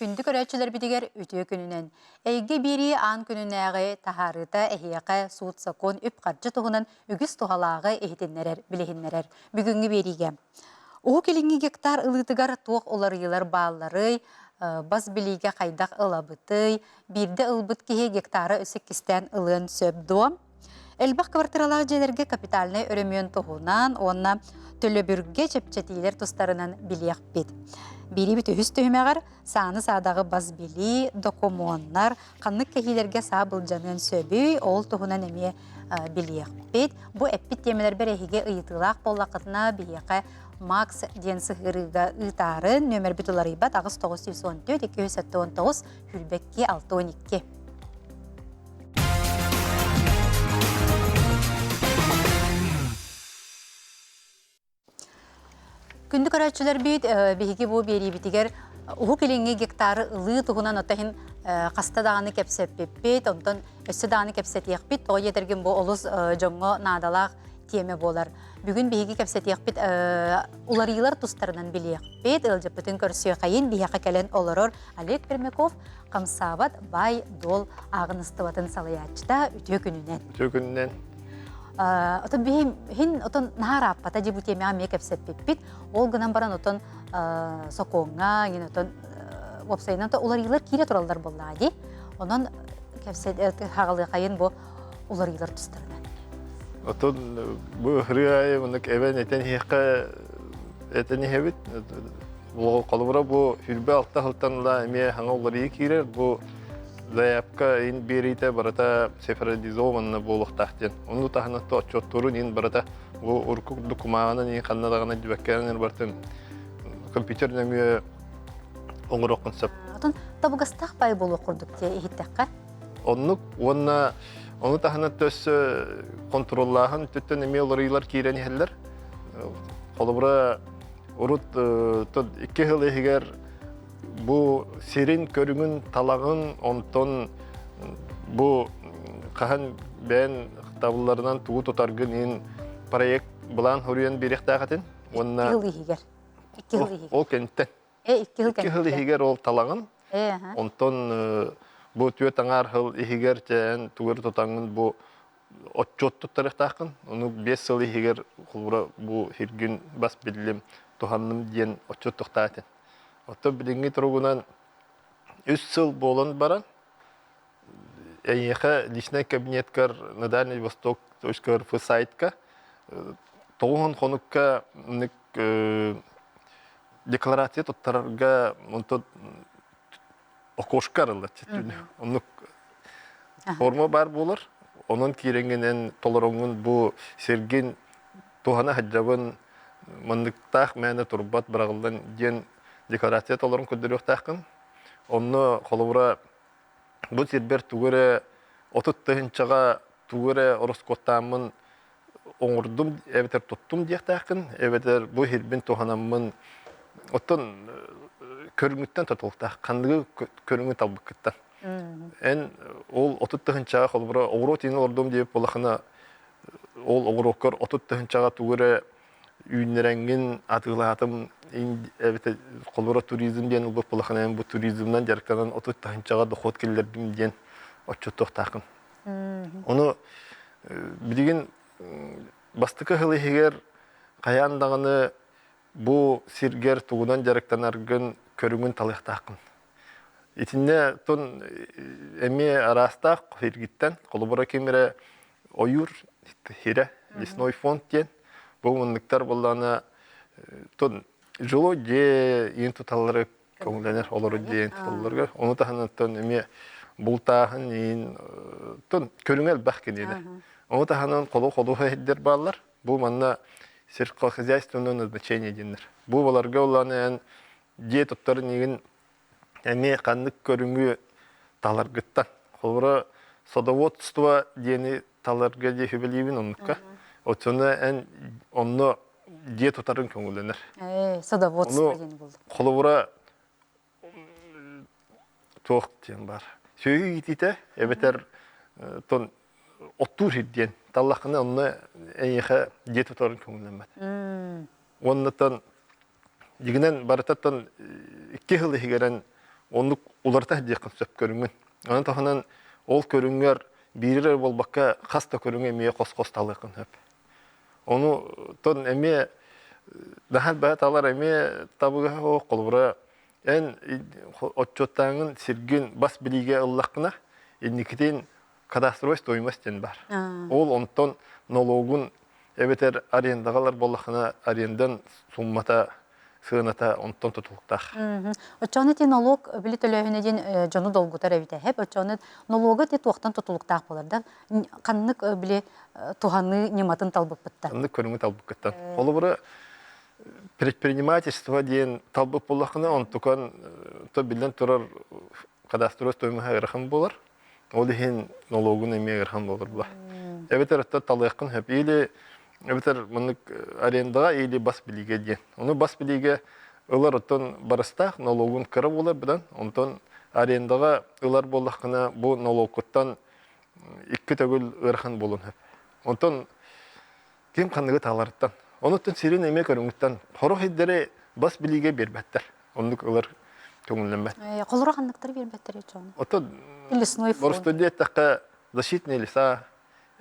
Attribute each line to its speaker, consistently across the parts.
Speaker 1: Күндү көрөөччүлэрбитигэр үтүө күнүнэн! Эйгэ биэрии аан күнүнээҕи таһаарыыта эһиэхэ суут-сокуон, үп-харчы туһунан үгүс туһалааҕы иһитиннэрэр, билиһиннэрэр. Бүгүҥҥү биэриигэ Уһук Илиҥҥи гектар ылыытыгар туох уларыйыылар баалларый, бас билиигэ хайдах ылабытый, биирдэ ылбыт киһи гектары өссө иккистээн ылыан сөп дуо? Элбэх квартиралаах дьиэлэргэ капитальнай өрөмүөн туһунан уонна төлөбүргэ чэпчэтиилэр тустарынан билиэхпит. Биириибит үһүс түһүмэҕэр сааны-саадаҕы бас билии, докумуоннар, ханнык кэһиилэргэ саа былдьаныан сөбүй, ол туһунан эмиэ билиэхпит. Бу эппит тиэмэлэрбэр эһиги ыйытыылаах буоллаххытына, биһиэхэ Макс диэн сыһыарыыга ыытаарын нүөмэрбит уларыйбат 8914 279 22 62. Күндү көрөөччүлэрбит, биһиги бу биэриибитигэр Уһук Илиҥҥи гектары ылыы туһунан оттон иһин хаста даҕаны кэпсэппиппит, онтон өссө даҕаны кэпсэтиэхпит. Тоҕо диэтэргин бу олус дьоҥҥо наадалаах тиэмэ буолар. Бүгүн биһиги кэпсэтиэхпит уларыйыылар тустарынан билиэхпит, ыалдьыппытын көрсүөхэйин биһиэхэ кэлэн олорор Олег Пермяков хамсаабат баай-дуол ааҕыныстыбатын салайааччыта үтүө күнүнэн.
Speaker 2: Үтүө күнүнэн.
Speaker 1: Отон биһин отон наһаа ырааппата дии бу тиэмэҕэ эмиэ кэпсэппиппит. Ол гынан баран отон сокуоҥҥа, иҥин отон уопсайынан уларыйыылар киирэ тураллар буоллаҕа дии. Онон хаҕалыахайын бу уларыйыылар тустарынан.
Speaker 2: Отон бу ырыа аайы мынык эбэн этэн иһиэххэ этэн иһэбит. Холобура бу 26 сылтан ыла эмиэ саҥа уларыйыы киирэр. Бу заявка ин биэриитэ барыта цифровизованно буолуохтаах диэн. Ону таһынан отчуоттуурун ин барыта бу урукку докумуонунан ин ханна даҕаны дьүбэккээн барытын компьютер нөҥүө оҥоруоххун сөп.
Speaker 1: Отон табыгастаах бай буолуох курдук дии иһиттэххэ.
Speaker 2: Оннук уонна ону таһынан төссө контроллааһын өттүттэн эмиэ уларыйыылар киирэн иһэллэр. Холобура Урут икки сыл иһигэр бу сирин көрүҥүн талаҕын, онтон бу хаһан бэйэн табылларынан тугу тутаргын иһин проект былаан суруйан биэриэхтээх этин.
Speaker 1: Уонна икки сыл иһигэр.
Speaker 2: Икки сыл иһигэр. Ол кэнниттэн.
Speaker 1: Икки сыл
Speaker 2: Икки сыл иһигэр ол талаҕын. Онтон бу түөрт аҥаар сыл иһигэр чээн тугу эрэ тутаҥҥын бу отчуот туттарыахтааххын. Ону 5 сыл иһигэр холобура бу сиргин бас биллим, туһанным диэн отчуот туохтаах этин. Оттон билиҥҥи туругунан үс сыл буолан баран эйиэхэ личнай кабинеткар на Дальний Восток .рф сайтка тоҕуһун хонукка декларация туттарарга онтон окошко арыллар Оннук форма баар буолар. Онон киирэҥҥинэн толороҥҥун бу сиргин туһана сылдьабын, манныктаах мээнэ турбат быраҕыллан диэн декларация толорон көрдөрүөхтээххин. Онно холобура бу сирбэр тугу эрэ 30 тыһыынчаҕа тугу эрэ ороскуоттааммын оҥордум эбэтэр туттум диэхтээххин, эбэтэр бу сирбин туһанаммын оттон көрүҥүттэн тутулуктаах ханныгы көрүҥү талбыккыттан. Эн ол 30 тыһыынчаҕа холобура оҕуруот иһин олордум диэбит буоллаххына ол оҕуруоккар 30 тыһыынчаҕа тугу эрэ үүннэрэҥҥин атыылаатым эбэтэр холобура туризм диэн ылбыт буоллаххына эн бу туризмынан дьарыктанан 30 тыһыынчаҕа дохуот киллэрдим диэн отчуоттуохтааххын. Ону билигин бастакы сыл иһигэр хайаан даҕаны бу сиргэр тугунан дьарыктанаргын көрүҥүн талыахтааххын. Итиннэ тон эмиэ араастаах сиргиттэн, холобура ким эрэ ойуур сирэ, лесной фонд диэн, бу муннуктар буоллаҕына тон жилой дьиэ иин туталлары көҥүллэнэр олору диэн туталларга. Ону таһынан эмиэ бултааһын иин тон көрүҥэ элбэх киниэнэ. Ону таһынан холу-холу иһирдэр бааллар. Бу манна сельскохозяйственное назначение диэннэр. Бу баларга улаан эн дьиэ туттарын игин эмиэ ханнык көрүҥү таларгыттан. Холобура садоводство диэни таларга дии сүбэлиибин оннукка. Оччону эн онно дьиэ тутарын көҥүллэнэр.
Speaker 1: Садоводство диэн булду.
Speaker 2: Холобура туох диэн бар. Сүөһү иитиитэ эбэтэр тон оттуур сир диэн таллаххына онно эйиэхэ дьиэ тутарын көҥүллэммэт. Уоннатан дьигинэн барытаттан 2 сыл иһигэрэн Оннук уларыта диэххин сөп көрүҥүн. Ону таһынан ол көрүҥҥэр биири эрэ буолбакка хас да көрүҥү эмиэ хос-хос талыаххын сөп. Ону тон эмиэ наһаа бэйэ талар эмиэ табыгаһа суох. Холобура, эн отчуоттааҥҥын сиргин бас билиигэ ыллаххына, инникитин кадастровай стоимость диэн баар. Ол онтон налогун эбэтэр арендаҕа ылар буоллаххына, арендан суммата сыаната онтон тутулуктаах.
Speaker 1: Оччоҕуна ити налог били төлөөһүнэ диэн дьону долгутар эбитэ. Хэп оччоҕуна налога ити туохтан тутулуктаах буолар да? Ханнык били туһаныы ньыматын талбыппыттан?
Speaker 2: Ханнык көрүҥү талбыккыттан. Холобура, предпринимательство диэн талбыт буоллаххына, онтукан то биллэн турар кадастровай стоимоһа ыарахан буолар. Ол иһин налогун эмиэ ыарахан буолар була. Эбэтэр өттө талыаххын сөп. Или эбэтэр маннык арендаҕа или бас билиигэ диэн. Ону бас билиигэ ылар оттон барыстаах налогун кыра буолар быдан. Онтон арендаҕа ылар буоллаххына бу налогкуттан икки төгүл ыарахан буолуон сөп. Онтон ким ханныгы тааларыттан. Онуттан сирин эмиэ көрүҥүттэн сорох ирдэри бас билиигэ биэрбэттэр. Оннук ылар көҥүллэммэт.
Speaker 1: Холоро ханныктары биэрбэттэр чоҕун?
Speaker 2: Оттон
Speaker 1: лесной фонд.
Speaker 2: Боростуой диэтэххэ защитные леса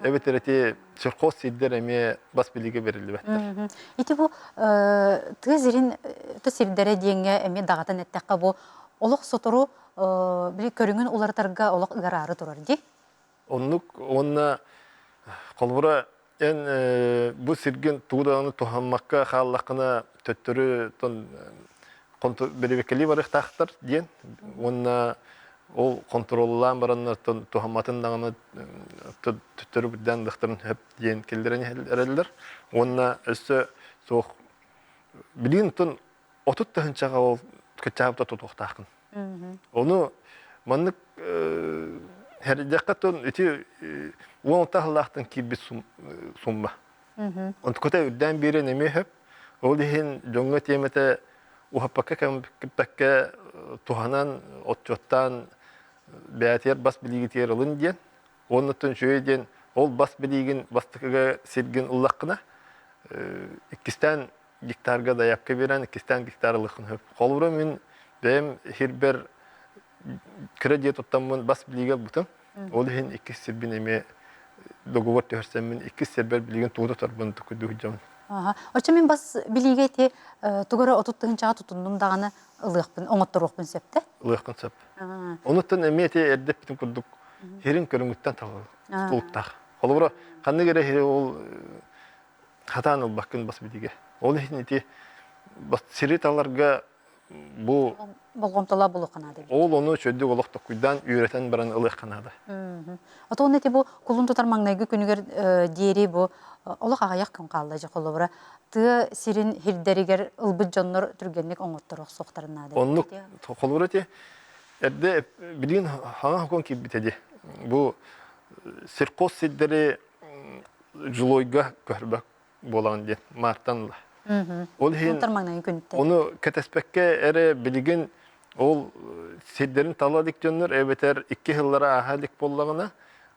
Speaker 2: эбэтэр эти сельхоз сирдэр эмиэ бас билиигэ бэриллибэттэр.
Speaker 1: Ити бу тыа сирин тыа сирдэрэ диэҥҥэ эмиэ даҕатан эттэххэ бу олох сотору били көрүҥүн уларытарга олох ыараары турар дии.
Speaker 2: Оннук уонна холобура эн бу сиргин тугу даҕаны туһаммакка хааллаххына төттөрү бэрэбиэркэлии барыахтаахтар диэн уонна ол хонтуруоллаан бараннар туһамматын даҕаны төттөрү үрдээн ылыахтарын сөп диэн киллэрэн эрэллэр уонна өссө суох билигин оттон 30 тыһыынчаҕа ол кыччаабыта тутуохтааххын. Ону маннык хэрийдэххэ тон ити 16 сыллаахтан киирбит сумма. Онтуката үрдээн биэрэн эмиэ сөп. Ол иһин дьоҥҥо тиэмэтэ уһаппакка кэмпэккэ туһанан, отчуоттаан бэйэтигэр бас билиигитигэр ылын диэн. Уонна үчүгэй диэн ол бас билиигин бастакыга сиргин ыллаххына, иккистээн гектарга заявка биэрэн иккистээн гектар ылыаххын сөп. Холобура мин бэйэм сирбэр кыра дьиэ туттаммын бас билиигэ ылбытым. Ол иһин иккис сирбин эмиэ договор түһэрсэммин иккис сирбэр билигин тугу тутарбын тукуйдуу сылдьабын.
Speaker 1: Оччо мин бас билиигэ ити тугу эрэ 30 тыһыынчаҕа тутуннум даҕаны ылыахпын, оҥотторуохпун сөп тэ?
Speaker 2: Ылыаххын сөп. Онуттан эмиэ ити эрдэ эппитим курдук сирин көрүҥүттэн тутулуктаах. Холобура, ханнык эрэ сири ол хатаан ылбаккын бас билиигэ. Ол иһин ити сири таларга бу
Speaker 1: болҕомтолоох буолуохха наада эбит.
Speaker 2: Ол ону чөдүк олох токкуйдаан үөрэтэн баран ылыахха наада.
Speaker 1: Отон ити бу кулун тутар маҥнайгы күнүгэр диэри бу олох аҕыйах күн хаалла дьэ холобура тыа сирин сирдэригэр ылбыт дьоннор түргэнник оҥотторо охсуохтарын наада.
Speaker 2: Оннук холобура ити эрдэ билигин хаҥа хокон киирбитэ дии. Бу сельхоз сирдэри жилойга көрбөк буолаҕын диэн маартан ыла. Ол иһин ону кэтэспэккэ эрэ билигин ол сирдэрин тала илик дьоннор эбэтэр икки сыллара ааһа илик буоллаҕына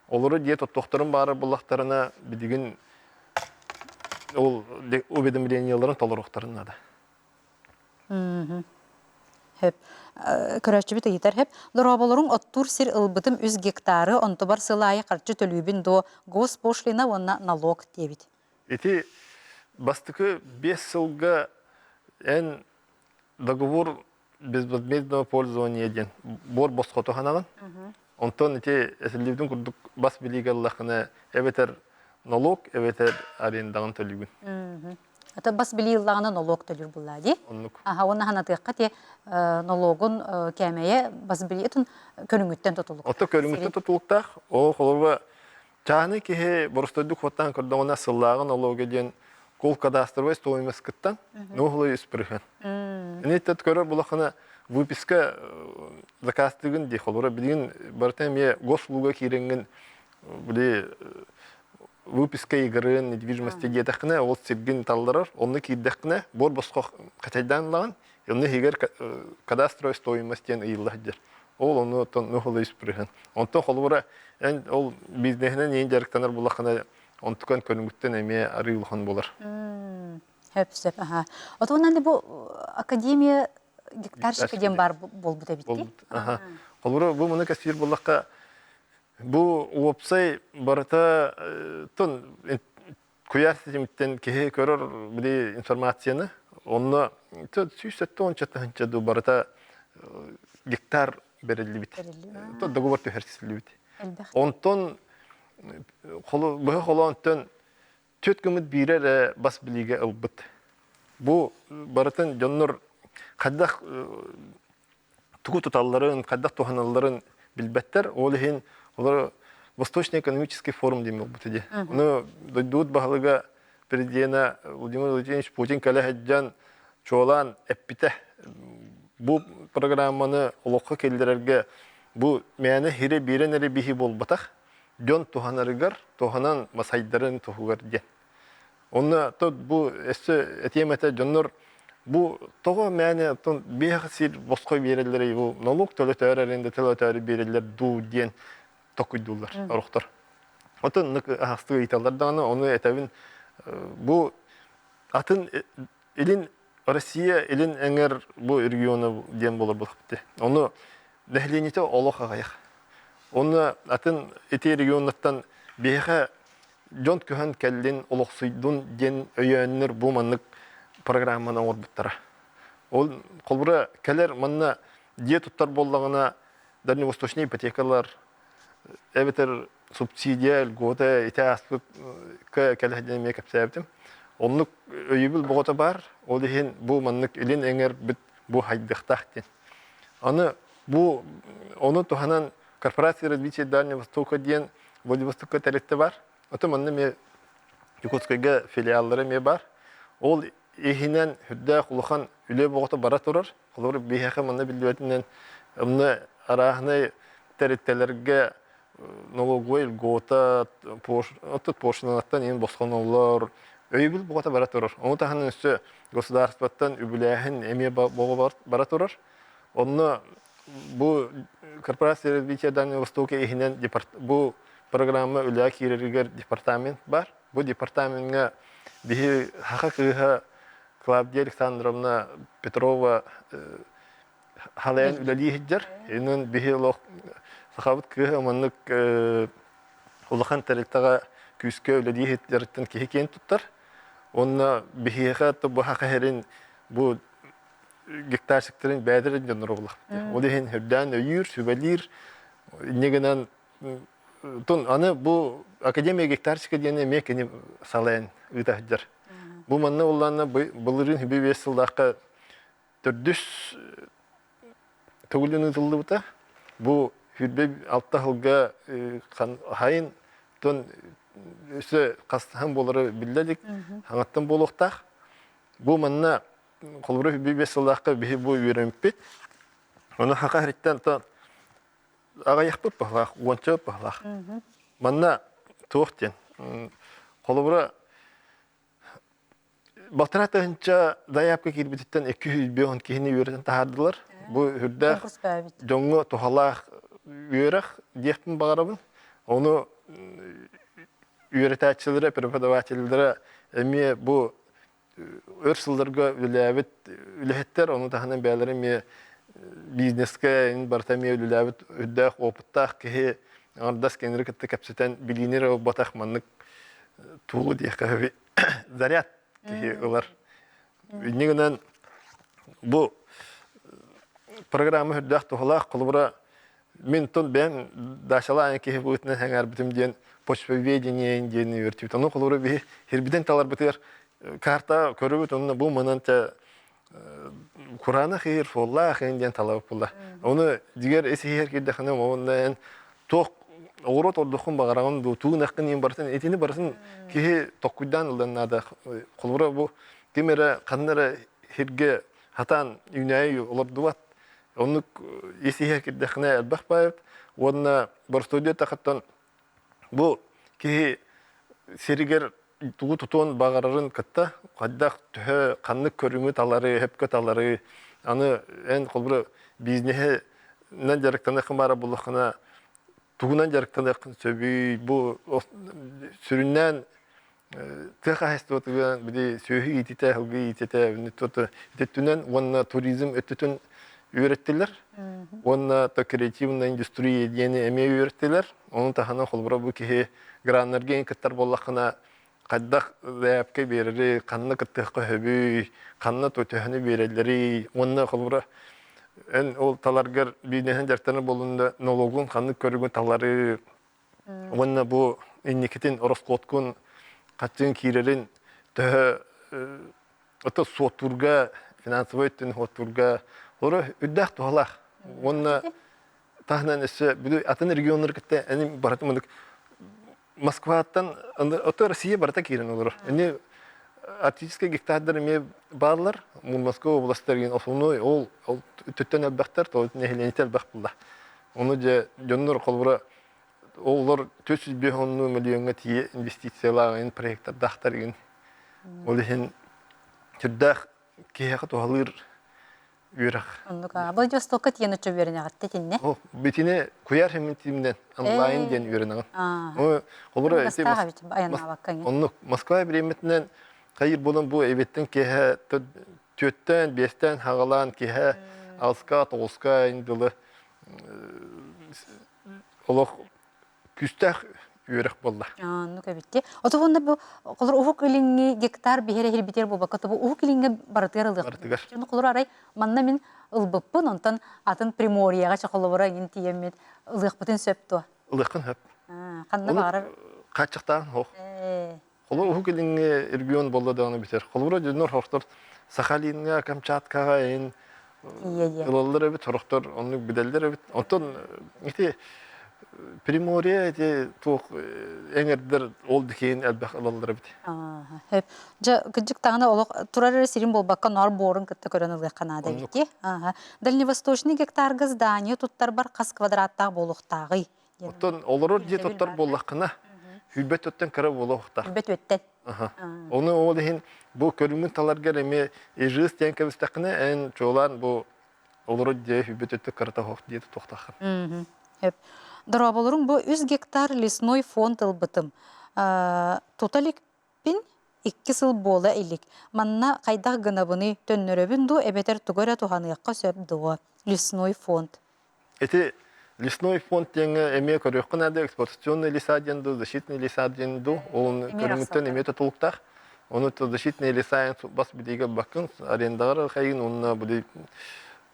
Speaker 2: олору дьиэ тоттуохтарын баара буоллахтарына билигин ол уведомлениеларын толоруохтарын наада.
Speaker 1: Хөп. Көрөөччүбүт ыйытар хөп. Дорооболоруҥ оттуур сир ылбытым 3 гектары, онтубар сыл аайы харчы төлүүбүн дуо, госпошлина уонна налог диэбит.
Speaker 2: Ити бастакы 5 сылга эн договор безвозмездного пользования диэн буор босхо туһанаҕын. Онтон ити этиллибитин курдук бас билиигэ ыллаххына эбэтэр налог эбэтэр арендаҕын төлүүгүн.
Speaker 1: Это бас билии ыллаҕына нолуок төлүүр буллаа дии.
Speaker 2: Оннук.
Speaker 1: Аха, уонна ханатыахха ти нолуогун кээмэйэ бас билиитин көрүҥүттэн тутулуктаах.
Speaker 2: Ото көрүҥүттэн тутулуктаах. Ол холобура чааһынай киһи боростуойдук хуоттаан көрдөҕүнэ сыллааҕы налога диэн кол кадастровай стоимость кыттан нуһулай үс бырыһыан. Ини көрөр булахына выписка заказтыгын дии холобура билигин барыта эмиэ госуслуга кииреҥҥин били выписка игры недвижимости диэтэххинэ ол сиргин талларар онно киирдэххинэ буор босхо хачайдаан ылаҕын онно иһигэр кадастровая стоимость диэн ыйылла сылдьар ол ону оттон нуһула үс бырыһыан онтон холобура эн ол бизнеһинэн иин дьарыктанар буоллаххына онтукан көрүҥүттэн эмиэ арыы улахан буолар.
Speaker 1: Сөп, сөп, аха. Отуонан бу академия. Гектарщика диэн баар буолбут эбит дии.
Speaker 2: Холобура, бу маны кэпсиир буоллахха, бу уопсай барыта тон куйаар ситимиттэн киһи көрөр били информацияны, онно 170 тыһыынча дуу барыта гектар бэриллибит. Договор түһэрсиллибит. Онтон быһа холоонтон түөрт гыммыт биирэ эрэ бас билиигэ ылбыт. Бу барытын дьоннор хайдах тугу туталларын, хайдах туһаналларын билбэттэр. Ол иһин олор Восточный экономический форум диэн буолбут дии. Ону дойдубут баһылыга президенэ Владимир Владимирович Путин кэлэ сылдьан чуолаан эппитэ. Бу программаны олоххо киллэрэргэ бу мээнэ хире биэрэн эрэ биһи буолбатах. Дьон туһанарыгар, туһанан масайдарын туһугар диэн. Онно то бу өссө этиэм этэ дьоннор бу тоҕо мээнэ оттон биэх сир босхо биэрэллэрий бу налог төлөтөөр аренда төлөтөөрү биэрэллэр дуу диэн токуйдууллар орохтор. Отон аһастыы ыйыталлар даҕаны ону этэбин бу атын Илин Россия илин эҥэр бу региона диэн буолар буолбут. Ону нэһилиэнньэтэ олох аҕыйах. Онно атын ити регионнартан биһиэхэ дьон көһөн кэллин, олохсуйдун диэн өйөөннөр бу маннык программаны оҥорбуттара. Ол холобура кэлэр манна дьиэ туттар буоллаҕына дальневосточнай ипотекалар эбэтэр субсидия, льгота ити ааспыт кэлэ диэн эмиэ кэпсээбитим. Оннук өйөбүл боҕото баар. Ол иһин бу маннык илин эҥэрбит бу хайдыахтаах диэн. Аны бу ону туһанан корпорация развития Дальнего Востока диэн Владивостокка тэрилтэ бар. Ото манна эмиэ Якутскайга филиаллара эмиэ бар. Ол иһинэн үрдээх улахан үлэ боҕото бара турар. Холобур, биһиэхэ манна биллибэтинэн онно арааһынай тэрилтэлэргэ налоговай льгота, пошлинаттан иһин босхоноллор, өйөбүл буҕата бара турар. Ону таһынан өссө государствоттан үбүлээһин эмиэ боҕо бара турар. Онно бу корпорация развития Дальнего Востока иһинэн бу программа үлэҕэ киирэригэр департамент бар. Бу департамеҥҥа биһи саха кыыһа Клавдия Александровна Петрова халайан үлэлии сылдьар. Инэн биһи олох сахабыт кыыһа маннык улахан тэрилтэҕэ күүскэ үлэлии сылдьарыттан киһи киэн туттар. Уонна биһиэхэ бу саха сирин бу гектарщиктарын бэйэлэрин дьонноро буоллахпыт. Ол иһин үрдээн өйүүр, сүбэлиир, инньэ гынан Тун аны бу Академия гектарщика диэн эмиэ кини салайан ыыта сылдьар. Бу манна уллаанна былырыын 25 сыллаахха төрдүс төгүлүн ыытыллыбыта. Бу 26 сылга хайын тон өссө хастаһан буолары биллэ илик, хаҥаттан буолуохтаах. Бу манна холобура 25 сыллаахха биһи бу үөрэммиппит. Ону хаха иһиттэн аҕыйахпыт баһылаах, уонча баһылаах. Манна туох диэн, холобура, балтараа тыһыынча заявка киирбититтэн 250 киһини үөрэтэн таһаардылар. Бу үрдээх дьоҥҥо туһалаах үөрэх диэхпин баҕарабын. Ону үөрэтээччилэрэ, преподавателлэрэ эмиэ бу өр сылларга үлэлээбит үлэһиттэр, ону таһынан бэйэлэрэ эмиэ бизнескэ барыта эмиэ үлэлээбит үрдээх опыттаах киһи аҥардас кинилэри кытта кэпсэтэн билиини эрэ ылбатах маннык туолу диэххэ заряд киһи ылар. Инньэ гынан бу программа үрдээх туһалаах холобура Мин тон бэйэм дачалаан киһи быһыытынан сэҥээрбитим диэн почвоведение диэн үөртүбүт. Ону холобура биһи сирбитин таларбытыгар карта көрөбүт, онно бу манан те кураанах иһир, суоллаах иһин диэн талабыт буолла. Ону дигэр ис иһэр киирдэххинэ уонна эн туох оҕуруот ордуххун баҕараҕын дуу, тугун аххын иһин барытын итини барытын киһи токкуйдаан ылдан наада. Холобура бу ким эрэ ханна эрэ сиргэ хатаан үүнээйи олордубат. Оннук ис-иһэ кирдэххинэ элбэх баайбыт. Уонна боростуой диэтэххиттэн бу киһи сиригэр тугу тутуон баҕарарын кытта хайдах төһө ханнык көрүҥү талары, сөпкө талары, аны эн холобура бизнеһинэн дьарыктаныаххын баара буоллаххына тугунан дьарыктаныаххын сөбүй, бу сүрүннээн тыа хаһаайыстыбатыгар били сүөһү иититэ, сылгы иититэ, өттүнэн уонна туризм өттүтүн. үөрэттилэр. Уонна то креативная индустрия диэни эмиэ үөрэттилэр. Ону таһынан холобура бу киһи граннарга кыттар буоллаххына хайдах заявка биэрэри, ханна кыттыахха сөбүй, ханна төһөнү биэрэллэрий уонна холобура эн ол таларгар бизнеһин дьарыктанар буоллун да налогун ханнык көрүҥү талары уонна бу инникитин ороскуоткун хаччыын киирэрин төһө ото суоттуурга финансовай өттүн суоттуурга олоро үрдээх туһалаах уонна таһынан өссө бүлүү атын регионнары кытта эни барытын мындык Москваттан ото Россия барыта киирэн олорор. Эни арктическай гектардар эмиэ бааллар. Москва областарыгын основной ол ол төттөн элбэхтэр, то нэһилиэнньэтэ элбэх булла. Ону дьэ дьоннор холобура олор 450 миллиоҥҥа тиийэ инвестициялаах ин проекттардаахтар игин. Ол иһин сүрдээх киһиэхэ туһалыыр үөрэх.
Speaker 1: Оннук Владивостокка тиийэн оччо үөрэнэҕит итиннэ?
Speaker 2: О, битини куйаар хэммитимнэн онлайн диэн үөрэнэҕин. Холобура ити оннук Москва бириэмэтинэн хайыр буолан бу эбиттэн киэһэ түөттэн, биэстэн хаҕалаан киэһэ алска, тоҕуска ин дылы олох күүстээх үөрэх буолла.
Speaker 1: Оннук эбитти. Ото уонна бу холор Уһук Илиҥҥи гектар биһиэрэ иһирбитигэр буолбакка, бу Уһук Илиҥҥэ барытыгар ылыах.
Speaker 2: Барытыгар.
Speaker 1: Дьону холор арай манна мин ылбыппын, онтон атын Приморьеҕа чохолобура иҥин тиийэммит ылыахпытын сөп дуо?
Speaker 2: Ылыаххын сөп.
Speaker 1: Ханна баҕарар.
Speaker 2: Хааччахтаан суох. Холобур, Уһук Илиҥҥи регион буолла даҕаны бүтэр. Холобура, дьоннор сорохтор Сахалиҥҥа, Камчаткаҕа эйин ылаллар эбит, сорохтор оннук билэллэр эбит. Оттон ити Приморье ити туох эҥэрдэр ол дикиин элбэх ылаллар эбит.
Speaker 1: Сөп. Дьэ, кырдьык даҕаны олох турар эрэ сирин буолбакка, ноор буорун кытта көрөн ылыахха наада эбит дии. Дальневосточный гектарга здание туттарбар хас квадраттаах буолуохтааҕый?
Speaker 2: Оттон олорор дьиэ туттар буоллаххына, сүүрбэт өттөн кыра буолуохтаах.
Speaker 1: Сүүрбэт өттөн.
Speaker 2: Ону ол иһин бу көрүҥүн таларгар эмиэ ижиз диэн кэбистэххинэ, эн чуолаан бу олорор дьиэ сүүрбэт өттө кырата суох дьиэ тутуохтааххын.
Speaker 1: Сөп. Дорооболоруҥ, бу 3 гектар лесной фонд ылбытым. Тута иликпин, 2 сыл буола илик. Манна хайдах гынабыный, төннөрөбүн дуу эбэтэр тугу эрэ туһаныахха сөп дуо? Лесной фонд.
Speaker 2: Ити лесной фонд диэҥҥэ эмиэ көрүөххэ наада, эксплуатационный леса диэн дуу, защитный леса диэн дуу, ол көрүҥүттэн эмиэ тутулуктаах. Ону защитный леса бас билиигэ ылбаккын, арендаҕар хайын уонна бу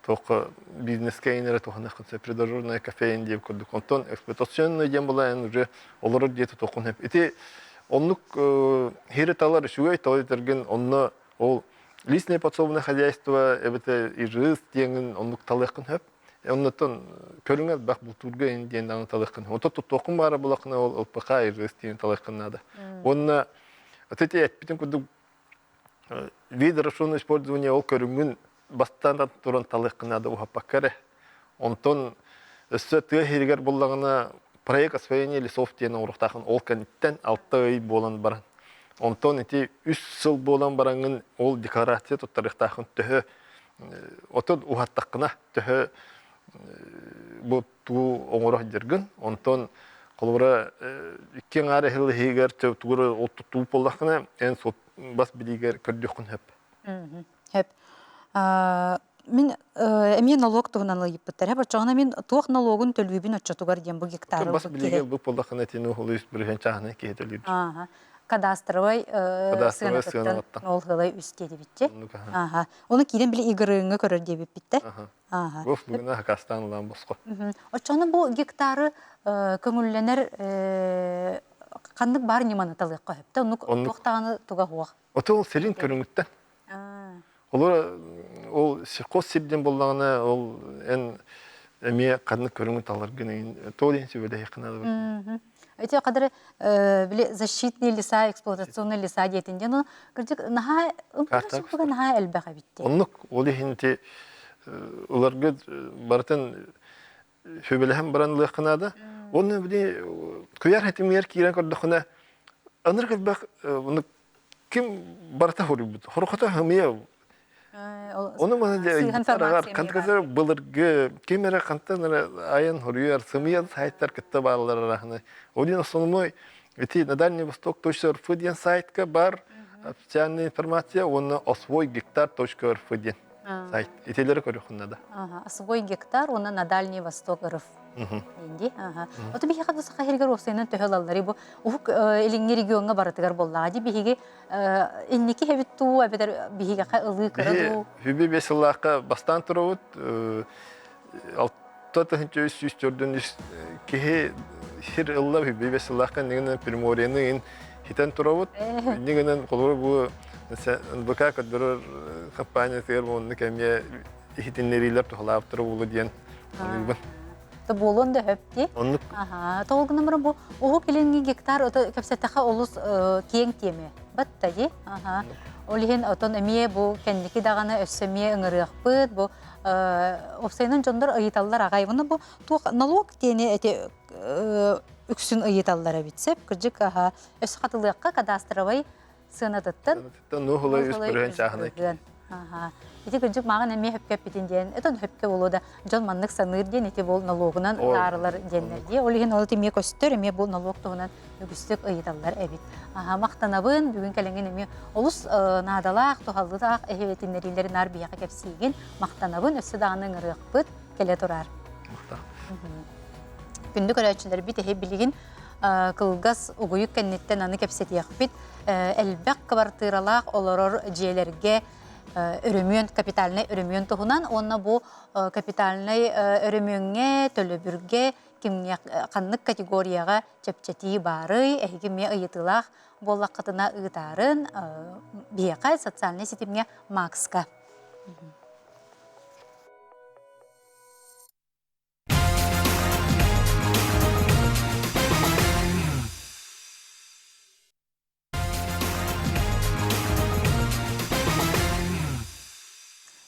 Speaker 2: туохха бизнескэ эрэ туһаныаххын сөп, придорожная кофеин диэн курдук. Онтон эксплуатационный диэн буолан уже олорор дьиэ тутуоххун сөп. Ити оннук хири талар үчүгэй, тоҕо диэтэргин онно ол личное подсобное хозяйство эбэтэр ижс диэҥин оннук талыаххын сөп. Оннуттан көрүҥ элбэх бултуурга ин диэн даҕаны талыаххын. Ото туттуоххун баара булаххына ол ЛПХ ижс диэн талыаххын наада. Уонна ити эппитин курдук вид разрешенного использования ол көрүҥүн бастаан туран талыаххын наада уһаппакка эрэ. Онтон өссө тыа иһигэр буллаҕына проект освоения лесов диэн оҥоруохтааххын ол кэнниттэн 6 ый буолан баран. Онтон ити 3 сыл буолан бараҥҥын ол декларация туттарыахтааххын төһө отон уһаттаххына төһө бу тугу оҥоро сылдьаргын онтон холобура икки аҥаар иһил иһигэр тугу ол туттуу буоллаххына эн бас билиигэр көрдүөххүн сөп.
Speaker 1: Сөп. Мин эмиэ налог туһунан ыйыппыттар. Оччоҕуна мин туох налогун төлүүбүн оччотугар диэн бу гектары
Speaker 2: бас билиигэ ылбыт буоллаххына итини улуус бүрүһүн чааһынай киһи төлүүр.
Speaker 1: Кадастровай сыанатыттан ол хылай үс диэбитчи. Ону киирэн били игрыҥҥа көрөр диэбиппиттэр.
Speaker 2: Госуслуганы хакастаан ылан босхо.
Speaker 1: Оччоҕуна бу гектары көҥүллэнэр ханнык баар ньыманы талыахха сөптө? Оннук туох даҕаны туга суох.
Speaker 2: Ото ол сирин көрүҥүттэн. Олор ол сельхоз сир диэн буоллаҕына ол эн эмиэ ханнык көрүҥү таларгын тоҕо диэн сүбэлэһиэххин наада.
Speaker 1: Эти кадары били защитные леса, эксплуатационные леса диэтин диэн кырдьык наһаа ымпыга наһаа элбэх эбит.
Speaker 2: Оннук ол иһин ити ыларгыт барытын сүбэлэһэн баран ылыахха наада. Уонна били куйаар хэтимигэр киирэн көрдөххүнэ ынырык элбэх ким барыта хоруйбут. Хорохото хымыйа Ону маны дьэ хантыкасар былыргы ким эрэ хантан эрэ айан хоруйар сымыйа сайтар кытта бааллар арахны. Один основной ити на Дальний Восток .рф диэн сайтка бар официальная информация уонна освой гектар .рф диэн. Сайт. Итилери көрүөххүн наада.
Speaker 1: Свой гектар уонна на Дальний Восток РФ. Инди. Ото биһиэхэ да Саха сиригэр уопсайынан төһө ылалларый бу уһук илиҥҥи региоҥҥа барытыгар буоллаҕа дии биһиги инники эбит дуу эбэтэр биһигэхэ ылыы кыра дуу
Speaker 2: Хүбү бес сыллаахха бастаан турабыт 6304 киһи сир ылла хүбү бес сыллаахха иннигинэн Приморьены ин хитэн турабыт иннигинэн холобур бу НБК көрдөрөр компаниятыгар оннук эмиэ иһитиннэриилэр туһалаабыттара буолуо диэн саныыбын.
Speaker 1: Буолуон да сөп дии.
Speaker 2: Оннук.
Speaker 1: Тоҕо гынан баран бу Уһук Илиҥҥи гектар ото кэпсэттэххэ олус киэҥ тиэмэ. Батта дии. Ол иһин отон эмиэ бу кэнники даҕаны өссө эмиэ ыҥырыахпыт. Бу уопсайынан дьоннор ыйыталлар аҕай. Уонна бу туох налог диэни эти үксүн ыйыталлар эбит. Сөп кырдьык аха өссө хатылыахха кадастровай сыанатыттан
Speaker 2: нуһулай үс бырыһыан чааһынай.
Speaker 1: Ити кырдьык мааҕын эмиэ хөпкө эппитин диэн, этон хөпкө буолуо да дьон маннык саныыр диэн ити бу налогунан ытаарылар диэннэр дии. Ол иһин ол эмиэ көстөр, эмиэ бу налог туһунан үгүстүк ыйыталлар эбит. Аха, махтанабын, бүгүн кэлэҥҥин эмиэ олус наадалаах, туһаллаах эһиэтиннэриилэри наар биһиэхэ кэпсиигин. Махтанабын, өссө даҕаны ыҥырыахпыт, кэлэ тураар. Күндү көрөөччүлэрбит эһи билигин кылгас угуйук кэнниттэн аны кэпсэтиэхпит. Элбэх кыбартыыралаах олорор дьиэлэргэ өрөмүөн, капитальнай өрөмүөн туһунан уонна бу капитальнай өрөмүөҥҥэ, төлөбүргэ кимҥэ ханнык категорияҕа чэпчэтии баарый, эһиги эмиэ ыйытыылаах буоллаххытына ыытаарын биһиэхэ социальнай ситимҥэ Макска.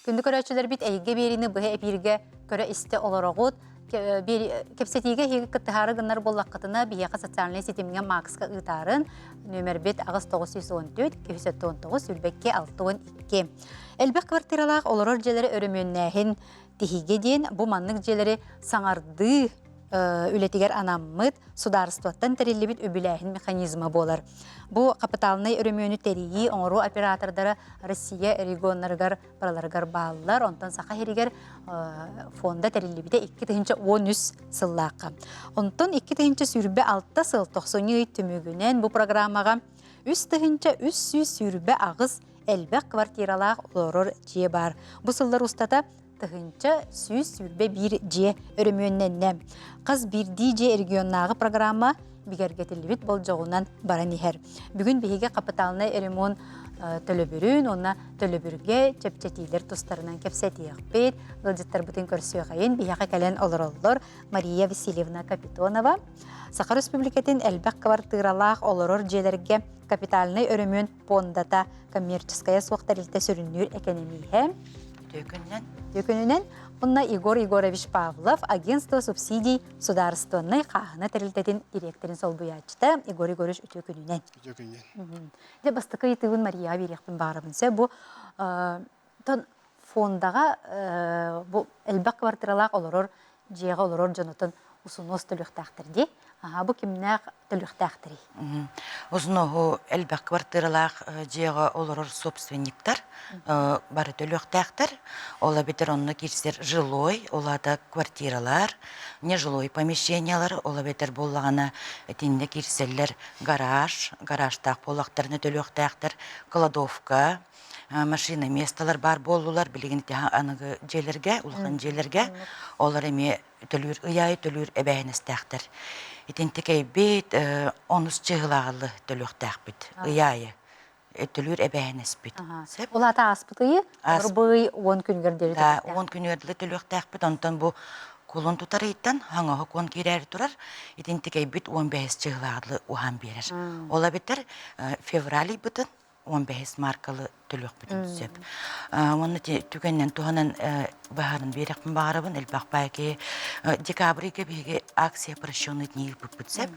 Speaker 1: Күндү көрөөччүлэрбит эйгэ биэриини быһа эпииргэ көрө-истэ олороҕут. Кэпсэтиигэ эһиги кыттыһаары гыннар буоллаххытына, биһиэхэ социальнай ситимҥэ Макска ыытаарын нүөмэрбит 8914 279 22 62. Элбэх квартиралаах олорор дьиэлэри өрөмүөннээһин тиһигэ диэн бу маннык дьиэлэри саҥардыы үлэтигэр анаммыт судаарыстыбаттан тэриллибит үбүлээһин механизма буолар. Бу хапытаалынай өрөмүөнү тэрийии оҥоруу оператордара Россия регионнарыгар барыларыгар бааллар. Онтон Саха сиригэр фонда тэриллибитэ 2013 сыллаахха. Онтон 2026 сыл тохсунньу ый түмүгүнэн бу программаҕа 3328 элбэх квартиралаах олорор дьиэ баар. Бу сыллар устата 1121 дьиэ өрөмүөннэннэ. Хас биирдии дьиэ регионнааҕы программа бигэргэтиллибит болдьоҕунан баран иһэр. Бүгүн биһиги капиталнай ремонт төлөбүрүн уонна төлөбүргэ чэпчэтиилэр тустарынан кэпсэтиэхпит. Ыалдьыттарбытын көрсүөхэйин биһиэхэ кэлэн олороллор Мария Васильевна Капитонова, Саха Республикатын элбэх квартиралаах олорор дьиэлэргэ капитальнай өрөмүөн пуондата коммерческайа суох тэрилтэ сүрүннүүр экэнэмииһэ.
Speaker 3: Үтүөкүнүнэн.
Speaker 1: Үтүөкүнүнэн. Онно Егор Егорович Павлов агентство субсидий судаарыстыбаннай хааһына тэрилтэтин дириэктэрин солбуйааччыта Егор Егорович үтүөкүнүнэн.
Speaker 4: Үтүөкүнүнэн.
Speaker 1: Дьэ бастакы ыйытыыбын Марияҕа биэриэхпин баҕарабын. Сэ бу тон фондаҕа бу элбэх квартиралаах олорор дьиэҕэ олорор дьонутун усунуос төлүөхтээхтэр дии. Аһа, бу кимнээх төлүөхтээхтэрий?
Speaker 3: Усунуоһу элбэх квартиралаах дьиэҕэ олорор собственниктар бары төлүөхтээхтэр. Ол эбэтэр онно киирсэр жилой, ол аата квартиралар, нежилой помещениялар, ол эбэтэр буоллаҕына итиннэ киирсэллэр гараж, гаражтаах буоллахтарына төлүөхтээхтэр, кладовка, машина местолар баар буоллулар билигин аныгы дьиэлэргэ улахан дьиэлэргэ олор эмиэ төлүүр ый аайы төлүүр эбээһинэстээхтэр итинтикэйбит онус чыһылааҕылы төлүөхтээхпит ый аайы төлүүр эбээһинэспит
Speaker 1: сөп ол аата ааспыт ыйы ый уон күнүгэр диэри
Speaker 3: да уон күнүгэр диэри төлүөхтээхпит онтон бу кулун тутар ыйтан хаҥаһы куон киирээри турар итинтикэйбит уон бэһис чыһылааҕылы уһаан биэрэр ол эбэтэр февраль ыйбытын 15 маркалы төлүөхпүтүн сөп. Уонна түгэнинэн туһанан баһарын биэрэхпин баҕарабын элбэх баай киһи декабрьга биһиги акция прощенный дни ыыппыппыт сөп.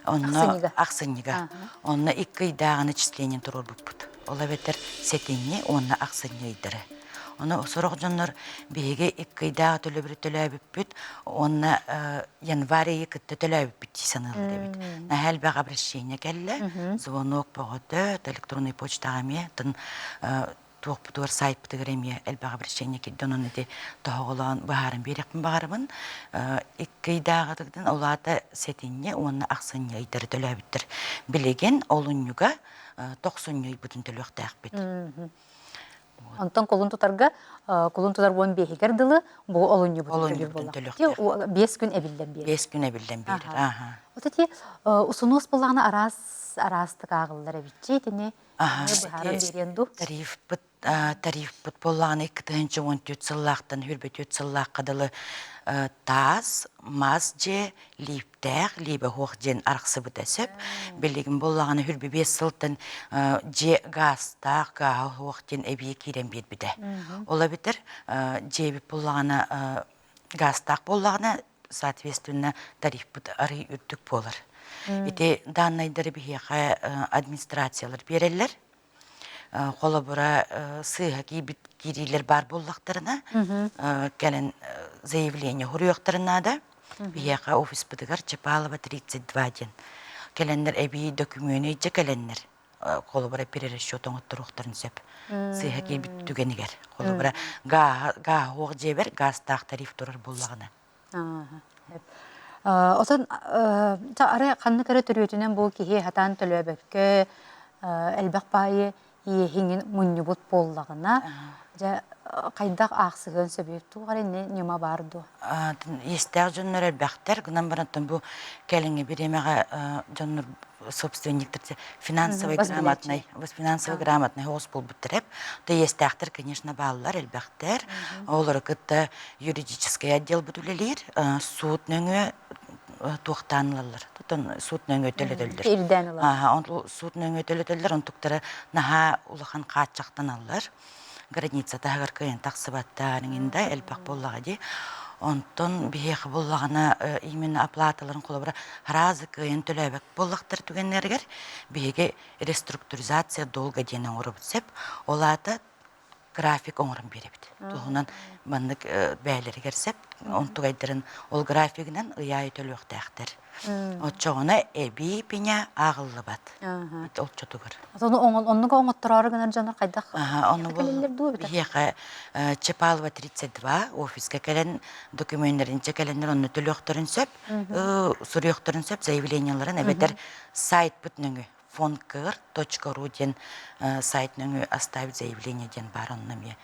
Speaker 3: Онно ахсынньыга. Онно икки ыйдааҕы начисление туруорбуппут. Ол эбэтэр сэтинньи уонна ахсынньы ыйдары. Ону сорох дьоннор биһиги икки ыйдааҕы төлөбүрү төлөөбүппүт уонна январь ыйы кытта төлөөбүппүт дии саныыллар эбит. Наһаа элбэх обращение кэллэ, звонок бөҕөтө, электронный почтаҕа эмиэ тын. Туохпутугар сайтпытыгар эмиэ элбэх обращение киирдэ. Онон ити тоһоҕолоон быһааран биэриэхпин баҕарабын. Икки ыйдааҕытыгытын ол аата сэтинньи уонна ахсынньы ыйдары төлөөбүттэр. Билигин олунньуга тохсунньу ыйбытын төлүөхтээхпит.
Speaker 1: Онтон кулун тутарга кулун тутар 15-игэр дылы бу олунньубутун төлүүр буолла. 5 күн эбиллэн биэрэр.
Speaker 3: 5 күн эбиллэн биэрэр. Аха.
Speaker 1: Вот эти усунуос буллаҕына араас араастык ааҕыллар эбитчи итини быһааран биэриэн дуу?
Speaker 3: Тарифпыт тарифпыт буоллаҕына 2014 сыллаахтан 24 сыллаахха дылы таас, мас дьиэ, лииптээх, лиибэ суох диэн арахсыбыта сөп. Билигин буоллаҕына 25 сылтан дьиэ гаастаах, гааһа суох диэн эбии киирэн биэрбитэ. Ол эбэтэр дьиэбит буоллаҕына гаастаах буоллаҕына соответственно тарифпыт арый үрдүк буолар. Ити даннайдары биһиэхэ администрациялар биэрэллэр. Холобура, сыыһа киирбит киириилэр баар буоллахтарына, кэлэн заявление суруйуохтарын наада. Биһиэхэ офиспытыгар Чапалова 32 диэн кэлэннэр эбии дөкүмүөнү илдьэ кэлэннэр холобура перерасчет оҥотторуохтарын сөп. Сыыһа киирбит түгэнигэр. Холобура, гааһа дьиэбэр гаастаах тариф турар буоллаҕына.
Speaker 1: Отон арай ханнык эрэ төрүөтүнэн бу киһи сатаан төлөөбөккө элбэх баайы иэһиҥин мунньубут буоллаҕына, дьэ хайдах аахсыһыан сөбүй? Туох эрэ ньыма баар дуо?
Speaker 3: Иэстээх дьоннор элбэхтэр, гынан баран бу кэлиҥҥи бириэмэҕэ дьоннор собственниктар финансовый грамотный, финансовый грамотный оҕус буолбуттар эп. То иэстээхтэр, конечно, бааллар, элбэхтэр. Олору кытта юридическай отделбыт үлэлиир, суут нөҥүө туохтаан ылаллар. Тотон суут нөҥүө төлөтөллөр.
Speaker 1: Ирдээн ылаллар.
Speaker 3: Суут нөҥүө төлөтөллөр, онтуктара наһаа улахан хааччахтаналлар. Граница таһыгар кыайан тахсыбаттар, иҥин да элбэх буоллаҕа дии. Онтон биһиэхэ буоллаҕына именно оплаталарын холобура разы кыайан төлөөбөт буоллахтар түгэннэригэр биһиги реструктуризация долга диэн оҥоробут сөп. Ол аата график оҥорон биэрэбит. Туһунан маннык бэйэлэригэр сөп онтугайдарын ол графигынан ый аайы төлүөхтээхтэр. Оччоҕуна эбии пеня ааҕыллыбат. Оччотугар.
Speaker 1: Оннук оҥоттороору гынар дьоннор хайдах
Speaker 3: кэлэллэр дуу Биһиэхэ Чапалова 32 офиска кэлэн документарын кэлэннэр онно төлүөхтөрүн сөп, суруйуохтарын сөп заявленияларын эбэтэр сайтпыт нөҥүө fondkr.ru диэн сайт нөҥүө оставить заявление диэн баар онно эмиэ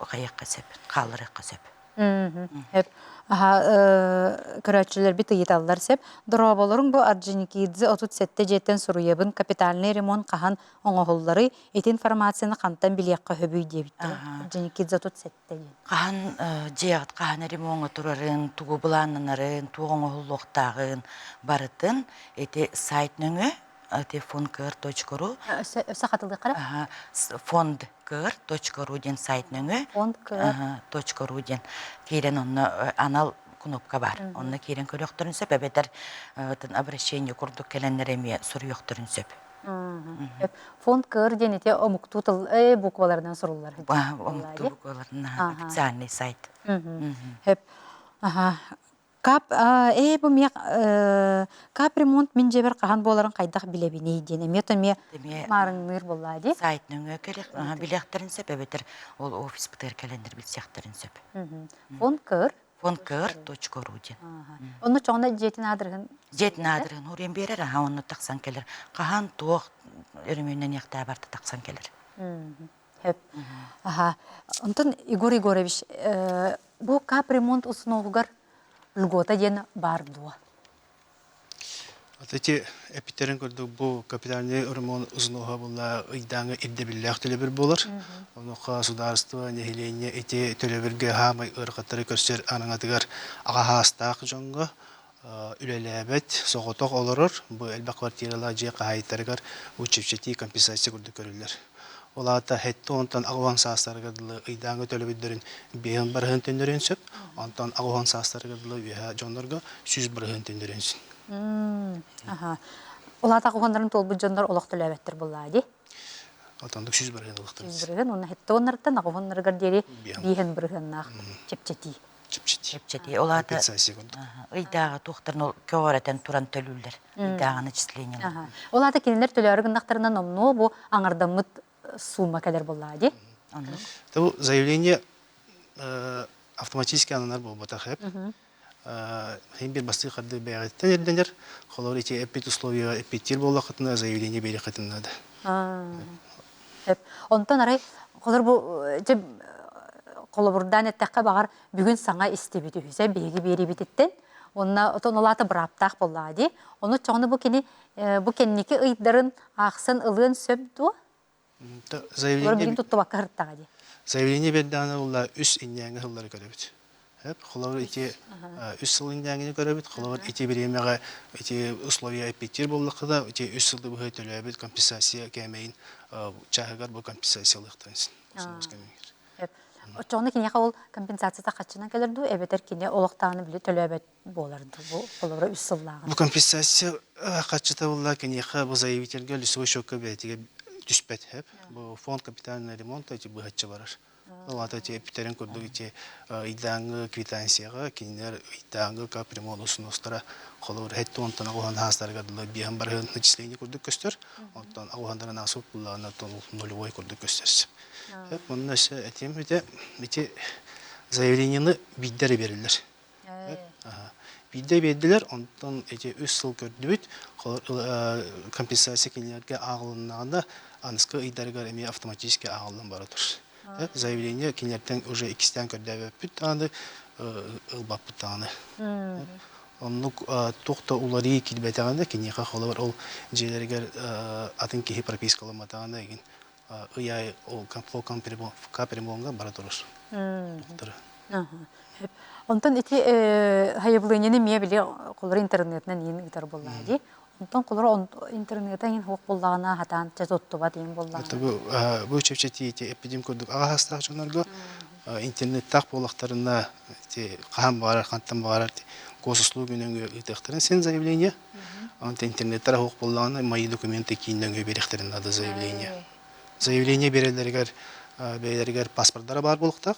Speaker 3: хайыахха сөп, хаалларыахха сөп.
Speaker 1: Сөп. Аха, көрөөччүлэрбит ыйыталлар сөп. Дорооболоруҥ бу Орджоникидзе 37 дьиэттэн суруйабын капитальный ремонт хаһан оҥоһулларый? Ити информацияны хантан билиэххэ сөбүй диэбиттэр. Орджоникидзе 37 диэн.
Speaker 3: Хаһан дьиэҕит хаһан ремоҥҥа турарын, тугу былааннанарын, туох оҥоһуллуохтааҕын барытын ити сайт нөҥүө ити fondkr.ru
Speaker 1: Өссө хатылыахха
Speaker 3: fondkr.ru диэн сайт нөҥүө .ru диэн киирэн онно анал кнопка бар. Онно киирэн көрүөхтөрүн сөп эбэтэр обращение курдук кэлэннэр эмиэ суруйуохтарын сөп.
Speaker 1: Фонд кыр диэн ити омуктуу тыл букваларынан суруллар.
Speaker 3: Омуктуу букваларынан официальный сайт.
Speaker 1: Хөп. Аха. Кап ээ бу миэх капремонт мин дьиэбэр хаһан буоларын хайдах билэбиний диэн эмиэ то эмиэ маарыҥныыр буоллаа дии.
Speaker 3: Сайт нөҥүө билиэхтэрин сөп эбэтэр ол офиспытыгар кэлэннэр билсиэхтэрин сөп.
Speaker 1: Фонд кыр
Speaker 3: Фондкр.ру диэн.
Speaker 1: Онно чоҕуна дьиэтин аадырыһын
Speaker 3: Дьиэтин аадырыһын уруйан биэрэр, аха онно тахсан кэлэр. Хаһан туох өрөмүөннэниэхтээх барыта тахсан кэлэр.
Speaker 1: Сөп. Аха. Онтон Егор Егорович, бу капремонт усунуоһугар льгота диэн баар дуо?
Speaker 4: Ити эппиттэрин курдук бу капитальный ремонт узнуоһа буолла ыйдааҥы ирдэбиллээх төлөбүр буолар. Онуоха судаарыстыба нэһилиэнньэ ити төлөбүргэ хаамай ыарахаттары көрсөр араҥатыгар аҕа саастаах дьоҥҥо үлэлээбэт, соҕотох олорор, бу элбэх квартиралаах дьиэ хаһаайыттарыгар бу чэпчэтии компенсация курдук көрүллэр. Ол аата сэттэ уонтан аҕыс саастарыгар дылы ыйдааҥы төлөбүрдэрин биэһин барыһын төннөрүөн сөп, онтон 80 саастарыгар дылы үөһэ дьоннорго 100% төннөрүөн сөп.
Speaker 1: Аха. Ол аата аҕыс туолбут дьоннор олох төлөөбөттөр буоллаа дии.
Speaker 4: Отондук 100% ылыктар.
Speaker 1: 100% уонна сэттэ уоннарыттан аҕыс диэри биэһин бырыһыаннаах чэпчэтии.
Speaker 4: Чэпчэтии.
Speaker 3: Чэпчэтии. Ол аата ыйдааҕы туохтарын ол көҕүрэтэн туран төлүүллэр. Ыйдааҕы начислениелар.
Speaker 1: Ол аата кинилэр төлөөрү гыннахтарына номнуо бу аҥардаммыт сумма кэлэр буоллаа дии.
Speaker 3: Оннук.
Speaker 4: Бу заявление автоматически ананар буолбатах эп. Хин бир бастыы харды бэйэҕиттэн ирдэнэр. Холобур ити эппит условияҕа эппиттиир буоллаххытына заявление биэриэххитин наада.
Speaker 1: Сөп. Онтон арай холор бу дьэ холобурдаан эттэххэ баҕар бүгүн саҥа истибит үһүсэ биһиги биэрибититтэн уонна отон ол аата бырааптаах буоллаҕа дии. Ону чоҕуну бу кини бу кэнники ыйдарын аахсан ылыан сөп дуо?
Speaker 4: Заявление
Speaker 1: билигин туттубакка сырыттаҕа дии.
Speaker 4: Заявление биэрдэҕинэ буолла үс инньээҥи сыллары көрөбүт. Холобур ити үс сыл инньээҥини көрөбүт. Холобур ити бириэмэҕэ ити условия эппиттиир буоллахха ити үс сылы быһа төлөөбүт компенсация кээмэйин чааһыгар бу компенсациялыахтарын син.
Speaker 1: Оччоҕуна киниэхэ ол компенсацията хаччынан кэлэр дуу эбэтэр кини олохтоону били төлөөбөт буолар дуу бу холобура үс сыллааҕын.
Speaker 4: Бу компенсация хаччыта буолла киниэхэ бу заявительгэ лицевой счетка бэйэтигэр түспэт хэп. Бу фонд капитальный ремонта ити быһаччы барар. Ол аата ити эппитэрин курдук ити ыйдааҥҥы квитанцияҕа кинилэр ыйдааҥҥы капремонт усунуостара холобур хэт уонтан аҕуһан хаастарыгар дылы биэһэн барыһын начисление курдук көстөр. Онтон аҕуһаннарын аасып буллаҕына нулевой курдук көстөр. Онно өссө этиэм этэ ити заявлениены биирдэ эрэ биэрэллэр. Биирдэ биэрдилэр, онтон ити үс сыл көрдүбүт, компенсация кинилэргэ ааҕылыннаҕына, аныскы ыйдарыгар эмиэ автоматически ааҕыллан бара тур. Заявление кинилэртэн уже иккистээн көрдөөбөппүт даҕаны, ылбаппыт даҕаны. Оннук туох да уларыы киирбэтэҕинэ, киниэхэ холобур ол дьиэлэригэр атын киһи пропискаламматаҕына игин ый аайы ол капремонга бара турар.
Speaker 1: Онтон ити хайабылыанньаны эмиэ били холор интернетинэн иин ыытар буоллаҕа дии. Онтон холор интернета иин суох буоллаҕына хатаан чэ туттубат иин буоллаҕына.
Speaker 4: Бу чэпчэтии ити эпидем курдук аҕа дьоннорго интернеттаах буоллахтарына ити хаһан баҕарар хантан баҕарар госуслуги нөҥүө ыытыахтарын син заявление. Онтон интернеттэр суох буоллаҕына мои документы киин нөҥүө биэриэхтэрин наада заявление. Заявление биэрэллэригэр бэйэлэригэр паспордара баар буолуохтаах.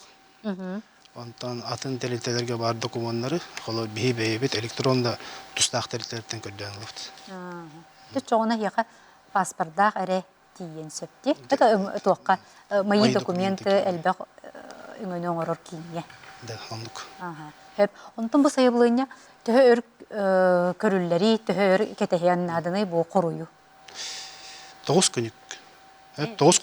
Speaker 4: Онтон атын тэрилтэлэргэ баар докумуоннары, холобур, биһи бэйэбит электронно тустаах тэрилтэлэртэн көрдөөн ылабыт.
Speaker 1: Чоҕуна эһиэхэ паспордаах эрэ тиийиэн сөп дии. Это туохха мои документы элбэх өҥөнү оҥорор кииҥҥэ.
Speaker 4: Да, оннук.
Speaker 1: Сөп. Онтон бу сайабылыанньа төһө өр көрүллэрий, төһө өр кэтэһиэн нааданый бу хоруйу?
Speaker 4: Тоҕус күнүк. 9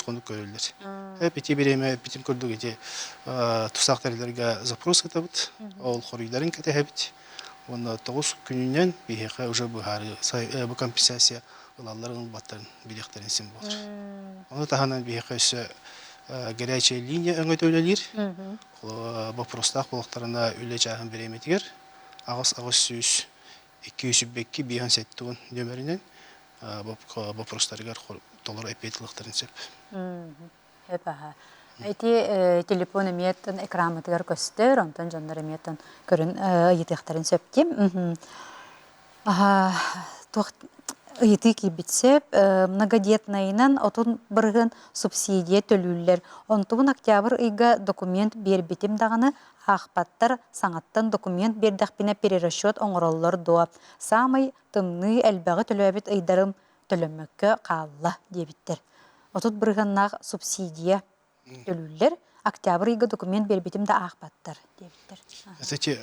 Speaker 4: хонук көрүллэр. Ити бириэмэ эппитим курдук ити тустаах тэрилтэлэргэ запрос ыытабыт, ол хоруйдарын кэтэһэбит. Уонна 9 күнүнэн биһиэхэ уже быһаарыы бу компенсация ылалларын ылбаттарын билиэхтэрин син буолар. Ону таһынан биһиэхэ өссө горячая линия өҥөтө үлэлиир. Боппуруостаах буолуохтарына үлэ чааһын бириэмэтигэр 88 8 102 570 нүөмэринэн боппуруостарыгар толору эппиэт ылыахтарын сөп.
Speaker 1: Сөп аха. Ити телефон эмиэ экраммытыгар көстөр, онтон дьоннор эмиэ көрөн ыйытыахтарын сөп дии. Туох ыйытыы киирбит сөп. Многодетнайынан 30% субсидия төлүүллэр. Онтубун октябрь ыйга документ биэрбитим даҕаны аахпаттар, саҥаттан документ биэрдэхпинэ перерасчет оҥороллор дуо? Саамай тымныы элбэҕи төлөөбүт ыйдарым төлөммөккө хаалла диэбиттэр. 30 бырыһыаннаах субсидия төлүүллэр. Октябрь ыйга документ биэрбитим да аахпаттар диэбиттэр.
Speaker 4: Эти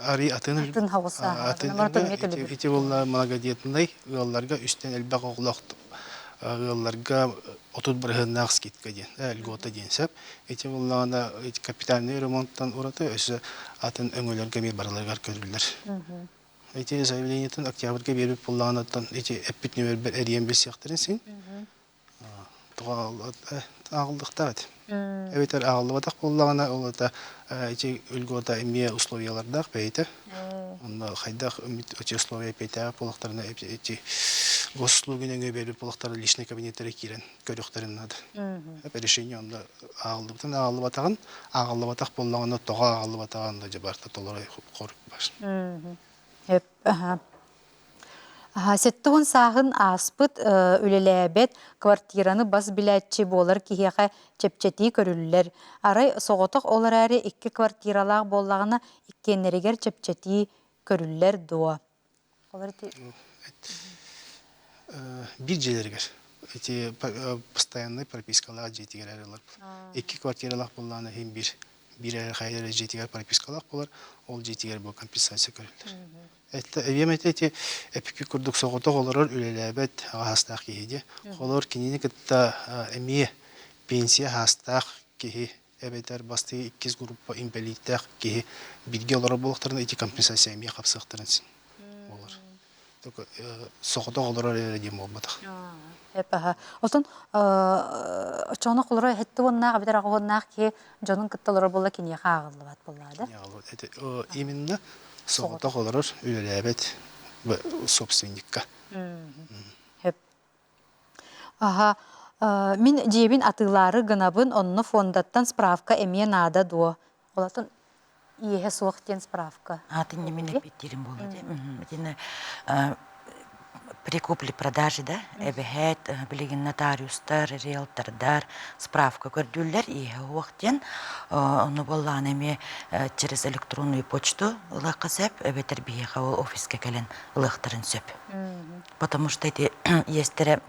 Speaker 4: ари атын
Speaker 1: атын
Speaker 4: атын ити буолла многодетный ыалларга үстэн элбэх оҕолоох ыалларга 30 бырыһыаннаах скидка диэн льгота диэн сөп. Ити буоллаҕына капитальный ремонттан ураты өссө атын өҥөлөргө эмиэ барыларыгар көрүллэр. Ити заявлениетын октябрьга биэрбит буоллаҕына ити эппит нүөмэрбэр эрийэн билсиэхтэрин син. Ааҕыллыахтаах этэ. Эбэтэр ааҕыллыбатах буоллаҕына, ол это ити льгота эмиэ условиялардаах бэйэтэ. Онно хайдах эти условия эппиэттээх буоллахтарына эти госуслуги нөҥүө биэрбит буоллахтарына личный кабинеттара киирэн көрүөхтэрин наада. Решение онно ааҕыллыбытын ааҕыллыбатаҕын, ааҕыллыбатах буоллаҕына тоҕо ааҕыллыбатаҕын да дьэ барыта толору хорук бар.
Speaker 1: 70 сааһын ааспыт үлэлээбэт квартираны бас билээччи буолар киһиэхэ чэпчэтии көрүллэр. Арай соҕотох ол эрээри икки квартиралаах буоллаҕына иккиэннэригэр чэпчэтии көрүллэр дуо?
Speaker 4: Биир дьиэлэригэр. Ити постоянный пропискалаах дьиэтигэр эрэ ылар. Икки квартиралаах буоллаҕына иһин биир биир эрэ хайа эрэ дьиэтигэр пропискалаах буолар, ол дьиэтигэр бу компенсация көрүллэр. Это эбиэм этэ ити эпики курдук соҕотох олорор үлэлээбэт аҕаһастаах киһи дии. Холор кинини кытта эмиэ пенсия хаастаах киһи эбэтэр бастакы иккис группа инбэлииттээх киһи бииргэ олорор буолуохтарына ити компенсация эмиэ хапсыахтарын син буолар. Только соҕотох олорор эрэ диэн буолбатах.
Speaker 1: Эпаха. Отон оччоҕуна холоро эһэтти уоннаах эбэтэр аҕа уоннаах киһи дьонун кытта олорор буолла киниэхэ ааҕыллыбат буоллаа да?
Speaker 4: Именно соҕотох олорор үлэлээбэт собственникка.
Speaker 1: Хөп. Аха, мин дьиэбин атыылаары гынабын, онно фондаттан справка эмиэ наада дуо? Олортон иэһэ суох диэн справка.
Speaker 3: Атын мин эппиттиирим буолуо дии. Итиннэ при купли-продаже да эбэһээт билигин нотариустар, риэлтордар справка көрдүүллэр иэһэ суох диэн. Ону буоллаҕына эмиэ через электронную почту ылыахха сөп, эбэтэр биһиэхэ ол офиска кэлэн ылыахтарын сөп. Потому что эти иэстэрэ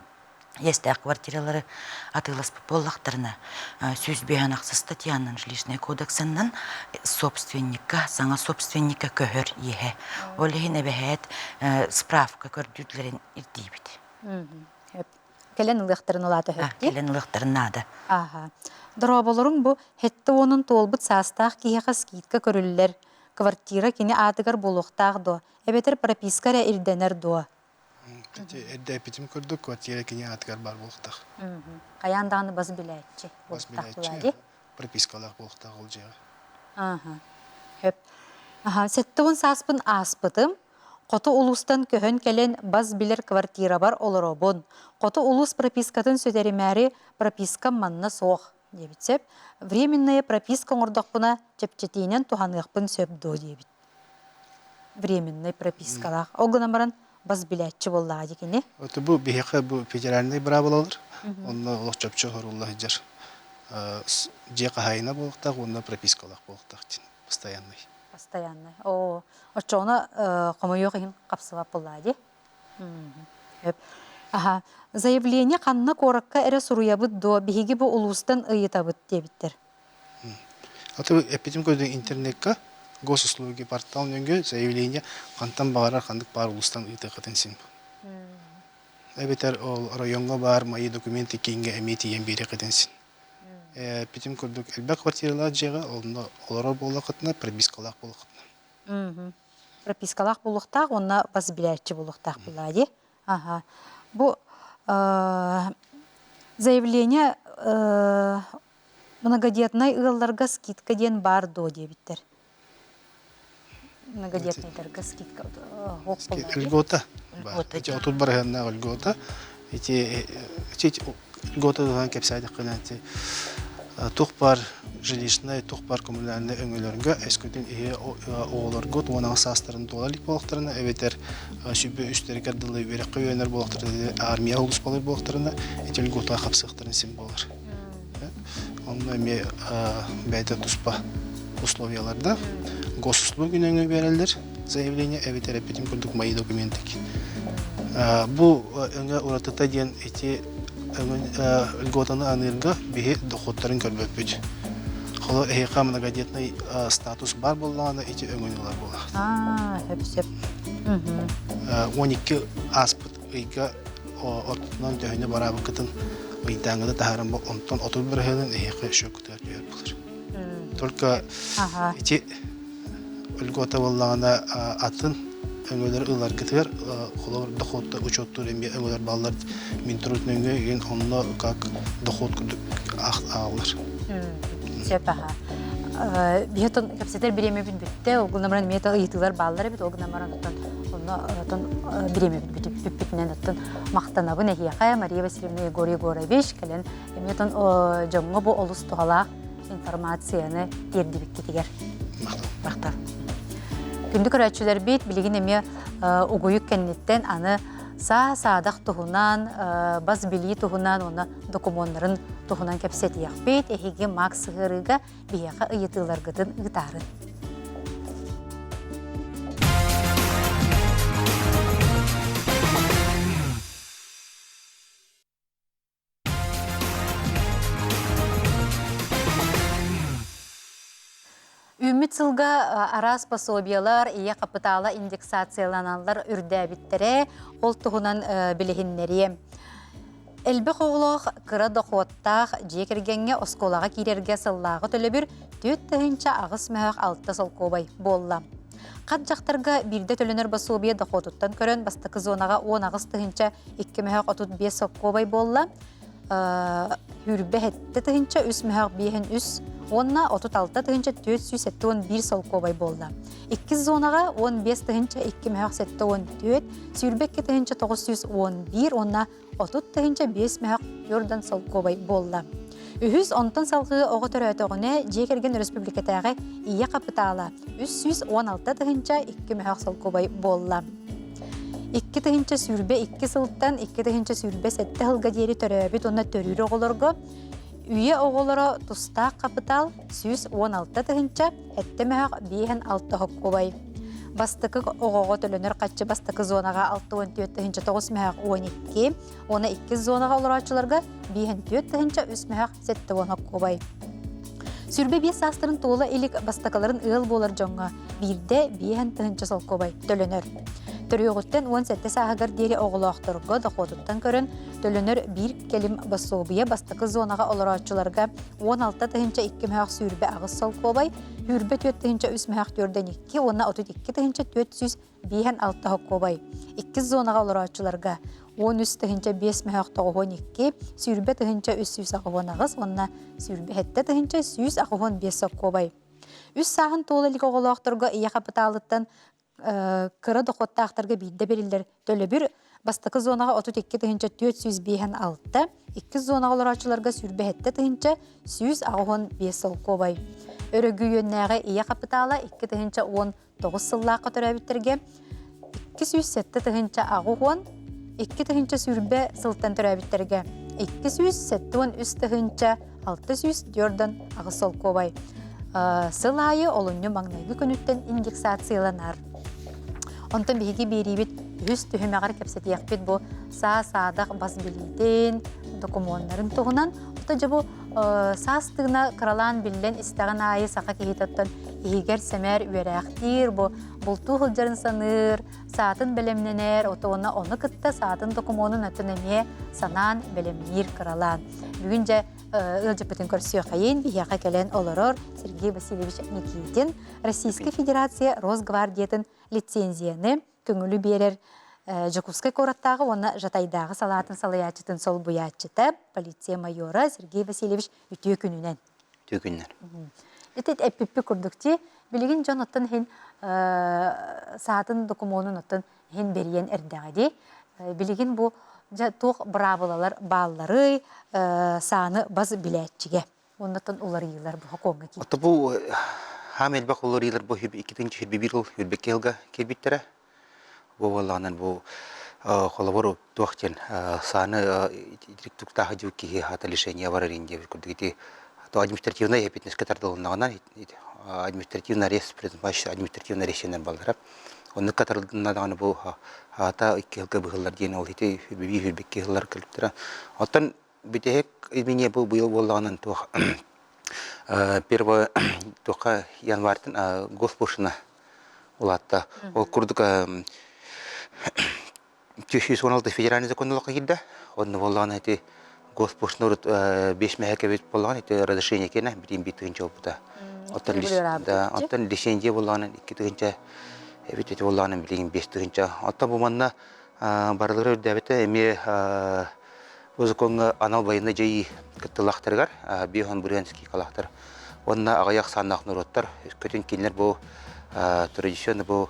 Speaker 3: иэстээх квартиралары атыыласпыт буоллахтарына 105 ахсыс статьянан жилищный кодексынан собственникка саҥа собственникка көһөр иэһэ. Ол иһин эбэһээт справка көрдүүлэрин ирдиибит.
Speaker 1: Кэлэн ылыахтарын улаата өһөттүү?
Speaker 3: Кэлэн ылыахтарын наада.
Speaker 1: Аха. Дорооболоруҥ бу хэттэ уонун туолбут саастаах киһиэхэ скидка көрүллэр. Квартира кини аатыгар буолуохтаах дуо? Эбэтэр прописка эрэ ирдэнэр дуо?
Speaker 4: Эрдэ эппитим курдук, квартира кини аатыгар баар буолуохтаах.
Speaker 1: Хайаан даҕаны бас билээччи
Speaker 4: Бас билээччи, пропискалаах буолуохтаах ол дьиэҕэ.
Speaker 1: Аха. Хөп. Аха, 70 сааспын ааспытым. Хоту улуустан көһөн кэлэн бас билэр квартирабар олоробун. Хоту улуус пропискатын сүтэримээри пропискам манна суох диэбит сөп. Временная прописка оҥордохпуна чэпчэтиинэн туһаныахпын сөп дуо диэбит. Временный пропискалаах. Ол гынан баран бас билээччи буоллаҕа дии кини.
Speaker 4: Это бу биһиэхэ бу федеральнай быраабылалар. Онно олох чопчу оһорулла сылдьар. Дьиэ хаһаайына буолуохтаах уонна пропискалаах буолуохтаах диэн постоянный.
Speaker 1: Постоянный. Оо, оччоҕуна хомойуох иһин хапсыбат буоллаҕа дии. Сөп. Аха, заявление ханна куоракка эрэ суруйабыт дуо, биһиги бу улуустан ыйытабыт диэбиттэр.
Speaker 4: Аты эппитим курдук интернекка госуслуги портал нөҥүө заявление хантан баҕарар ханнык баар улуустан ыытыаххытын син. Эбэтэр ол райоҥҥа баар мои документы кииҥҥэ эмиэ тиийэн биэриэххитин син. Эппитим курдук элбэх квартиралаах дьиэҕэ онно олорор буоллаххытына пропискалаах буоллаххытына.
Speaker 1: Пропискалаах буолуохтаах уонна бас билээччи буолуохтаах буоллаа дии. Аха. Бу заявление многодетнай ыалларга скидка диэн баар дуо диэбиттэр. Многодетнайдарга скидка
Speaker 4: Льгота. Ити отут барыһыаннаах льгота. Ити льгота туһунан кэпсээтэххинэ ити туох баар жилищнай, туох баар коммунальнай өҥөлөргө өскөтүн иһи оҕолоргут 18 саастарын туола илик буоллахтарына эбэтэр сүбэ үстэригэр дылы үөрэххэ үөрэнэр буоллахтарына армия улууспалар буоллахтарына ити льготаҕа хапсыахтарын син буолар. Онно эмиэ бэйэтэ туспа условиялардаах. Госуслуги нөҥүө биэрэллэр заявление эбэтэр эппитим курдук мои документы. Бу өҥө уратыта диэн ити льготаны аныырга биһи доходтарын көрбөппүт. Холо эһиэхэ многодетный статус баар буоллаҕына ити өҥөнү ылар буолаҕыт.
Speaker 1: Аа, сөп сөп.
Speaker 4: 12 ааспыт ыйга ортотунан төһөнү бараабыккытын ыйдааҥҥыта таһааран онтон 30 бырыһыанын эһиэхэ счеккутугар түһэр буолар. Только ити льгота буоллаҕына атын өҥөлөр ыларгытыгар холобур дохуотта учуоттуур эмиэ өҥөлөр бааллар Минтруд нөҥүө игин онно как дохуот курдук ааҕыллар.
Speaker 1: Сөп аха. Биһи кэпсэтэр бириэмэбит бүттэ, ол гынан баран эмиэ ыйытыылар бааллар эбит, ол гынан баран оттон онно оттон бириэмэбит бүппүтүнэн оттон махтанабын эһиэхэ Мария Васильевна Егор Егорович кэлэн эмиэ оттон дьоҥҥо бу олус туһалаах информацияны тиэрдибиккитигэр.
Speaker 3: Махтал.
Speaker 1: Күндү көрөөччүлэрбит билигин эмиэ угуйук кэнниттэн аны саа-саадах туһунан, бас билии туһунан уонна докумуоннарын туһунан кэпсэтиэхпит. Эһиги Макс сыһыарыыга биһиэхэ ыйытыыларгытын ыытаарын. Үүммүт сылга араас пособиелар, ийэ хапытаала индексацияланаллар үрдээбиттэрэ, ол туһунан билиһиннэриэм. Элбэх оҕолоох кыра дохуоттаах дьиэ кэргэҥҥэ оскуолаҕа киирэргэ сыллааҕы төлөбүр 4 086 солкуобай буолла. Хат дьахтарга биирдэ төлөнөр босуобуйа дохуотуттан көрөн бастакы зонаҕа 18 тыһыынча 2 мөһөөх 35 солкуобай буолла. Хүрбэ 7 тыһыынча 3 мөһөөх 5 уонна 36 тыһыынча 471 солкуобай буолла. Иккис зонаҕа 15 тыһыынча 2 мөһөөх 74, сүүрбэ 2 тыһыынча 911 уонна 30 тыһыынча 5 мөһөөх Йордан солкуобай буолла. Үһүс, онтон салҕыы оҕо төрөөтөҕүнэ дьиэ кэргэн өрөспүүбүлүкэтээҕи ийэ хапытаала 316 тыһыынча 2 мөһөөх солкуобай буолла. 2 022 сылтан 2 027 сылга диэри төрөөбүт уонна төрүүр оҕолорго үйэ оҕолоро тустаах хапытаал 116 тыһыынча сэттэ мөһөх биэһин алта хоккубай. Бастакы оҕоҕо төлөнөр хаччы бастакы зонаҕа 64 тыһыынча 9 мөһөх 12, уонна иккис зонаҕа олорооччуларга биэһин 4 тыһыынча 3 мөһөх 70 хоккубай. Сүрбэ биэс саастарын туола илик бастакыларын ыал буолар дьоҥҥо биирдэ биэһин тыһыынча солкуобай төлөнөр. Төрүөҕүттэн 17 сааһыгар диэри оҕолоохторго дохуотуттан көрөн төлөнөр биир кэлим босуобуйа бастакы зонаҕа олорооччуларга 16 тыһыынча 2 мөһөөх 28 солкуобай, 24 тыһыынча 3 мөһөөх 42 уонна 32 тыһыынча 456 солкуобай. Иккис зонаҕа олорооччуларга 13 тыһыынча 5 мөһөөх 92, 20 тыһыынча 388 уонна 27 тыһыынча 185 солкуобай. Үс сааһын туола илик оҕолоохторго ийэ хапытаалыттан кыра дохуоттаахтарга биирдэ бэриллэр төлөбүр бастакы зонаҕа 32 тыһыынча 456, иккис зонаҕа олорооччуларга 27 тыһыынча 185 солкуобай. Өрөгүйүөннээҕи ийэ хапытаала 2 тыһыынча 19 сыллаахха төрөөбүттэргэ 207 тыһыынча 80, 2 тыһыынча сүүрбэ сылтан төрөөбүттэргэ 273 тыһыынча 648 солкуобай. Сыл аайы олунньу маҥнайгы күнүттэн индексацияланар. Онтон биһиги биэриибит үһүс түһүмэҕэр кэпсэтиэхпит бу саа-саадах бас билиитин, докумуоннарын туһунан. Ото дьэ бу саас тыына кыралаан биллэн истэҕин аайы саха киһитэ оттон иһигэр сэмээр үөрээхтиир, бу бултуу сылдьарын саныыр, саатын бэлэмнэнэр, ото уонна ону кытта саатын докумуонун оттон эмиэ санаан бэлэмниир кыралаан. Бүгүн дьэ ыалдьыппытын көрсүөххэйин, биһиэхэ кэлэн олорор Сергей Васильевич Никитин, Российскай Федерация Росгвардиятын лицензияны көҥүлү биэрэр Дьокуускай куораттааҕы уонна Жатайдааҕы салаатын салайааччытын солбуйааччыта, полиция майора Сергей Васильевич үтүө күнүнэн.
Speaker 5: Үтүө күннэр.
Speaker 1: Ити эппиппит курдук ти билигин дьон оттон иһин саатын докумуонун оттон иһин бэрийэн эрдэҕэ дии. Билигин бу дьэ туох быраабылалар баалларый сааны бас билээччигэ уоннаттан уларыйыылар бу сокуоҥҥа киирдэ.
Speaker 5: Ото бу хаам элбэх уларыйыылар бу иккитинчи сүүрбэ биир сыл сүүрбэкки сылга киирбиттэрэ. Бу буоллаҕынан бу холобур туох диэн сааны итирик туктаах дьыл киһи хата лишение барар диэбит курдук ити то административнай эппитинэскэ тардылыннаҕына административный арест административный арест баллара. Оннукка тардылынна даҕаны бу аата икки сылга быһыллар диэн ол ити биир сүүрбэкки сыллар кэлиптэрэ. Оттон бүтэһик изменение бу быйыл буоллаҕынан туох первое туохха январьтан госпошлина улаатта. Ол курдук 316 федеральный законнолоххо киирдэ. Онно буоллаҕына ити госпошлина урут биэс мэһэ кэбит буоллаҕына ити разрешение киэнэ бүтүн биир тыһыынча буолбута. Оттон да, оттон лицензия буоллаҕына икки тыһыынча эбит ити буоллаҕына билигин биэс тыһыынча. Оттон бу манна барылара үрдээбитэ эмиэ бу закоҥҥа анал байыаннай дьайыы кыттыылаахтарыгар биохан Брянский калаахтар уонна аҕыйах ахсааннаах норуоттар өскөтүн кинилэр бу традиционно бу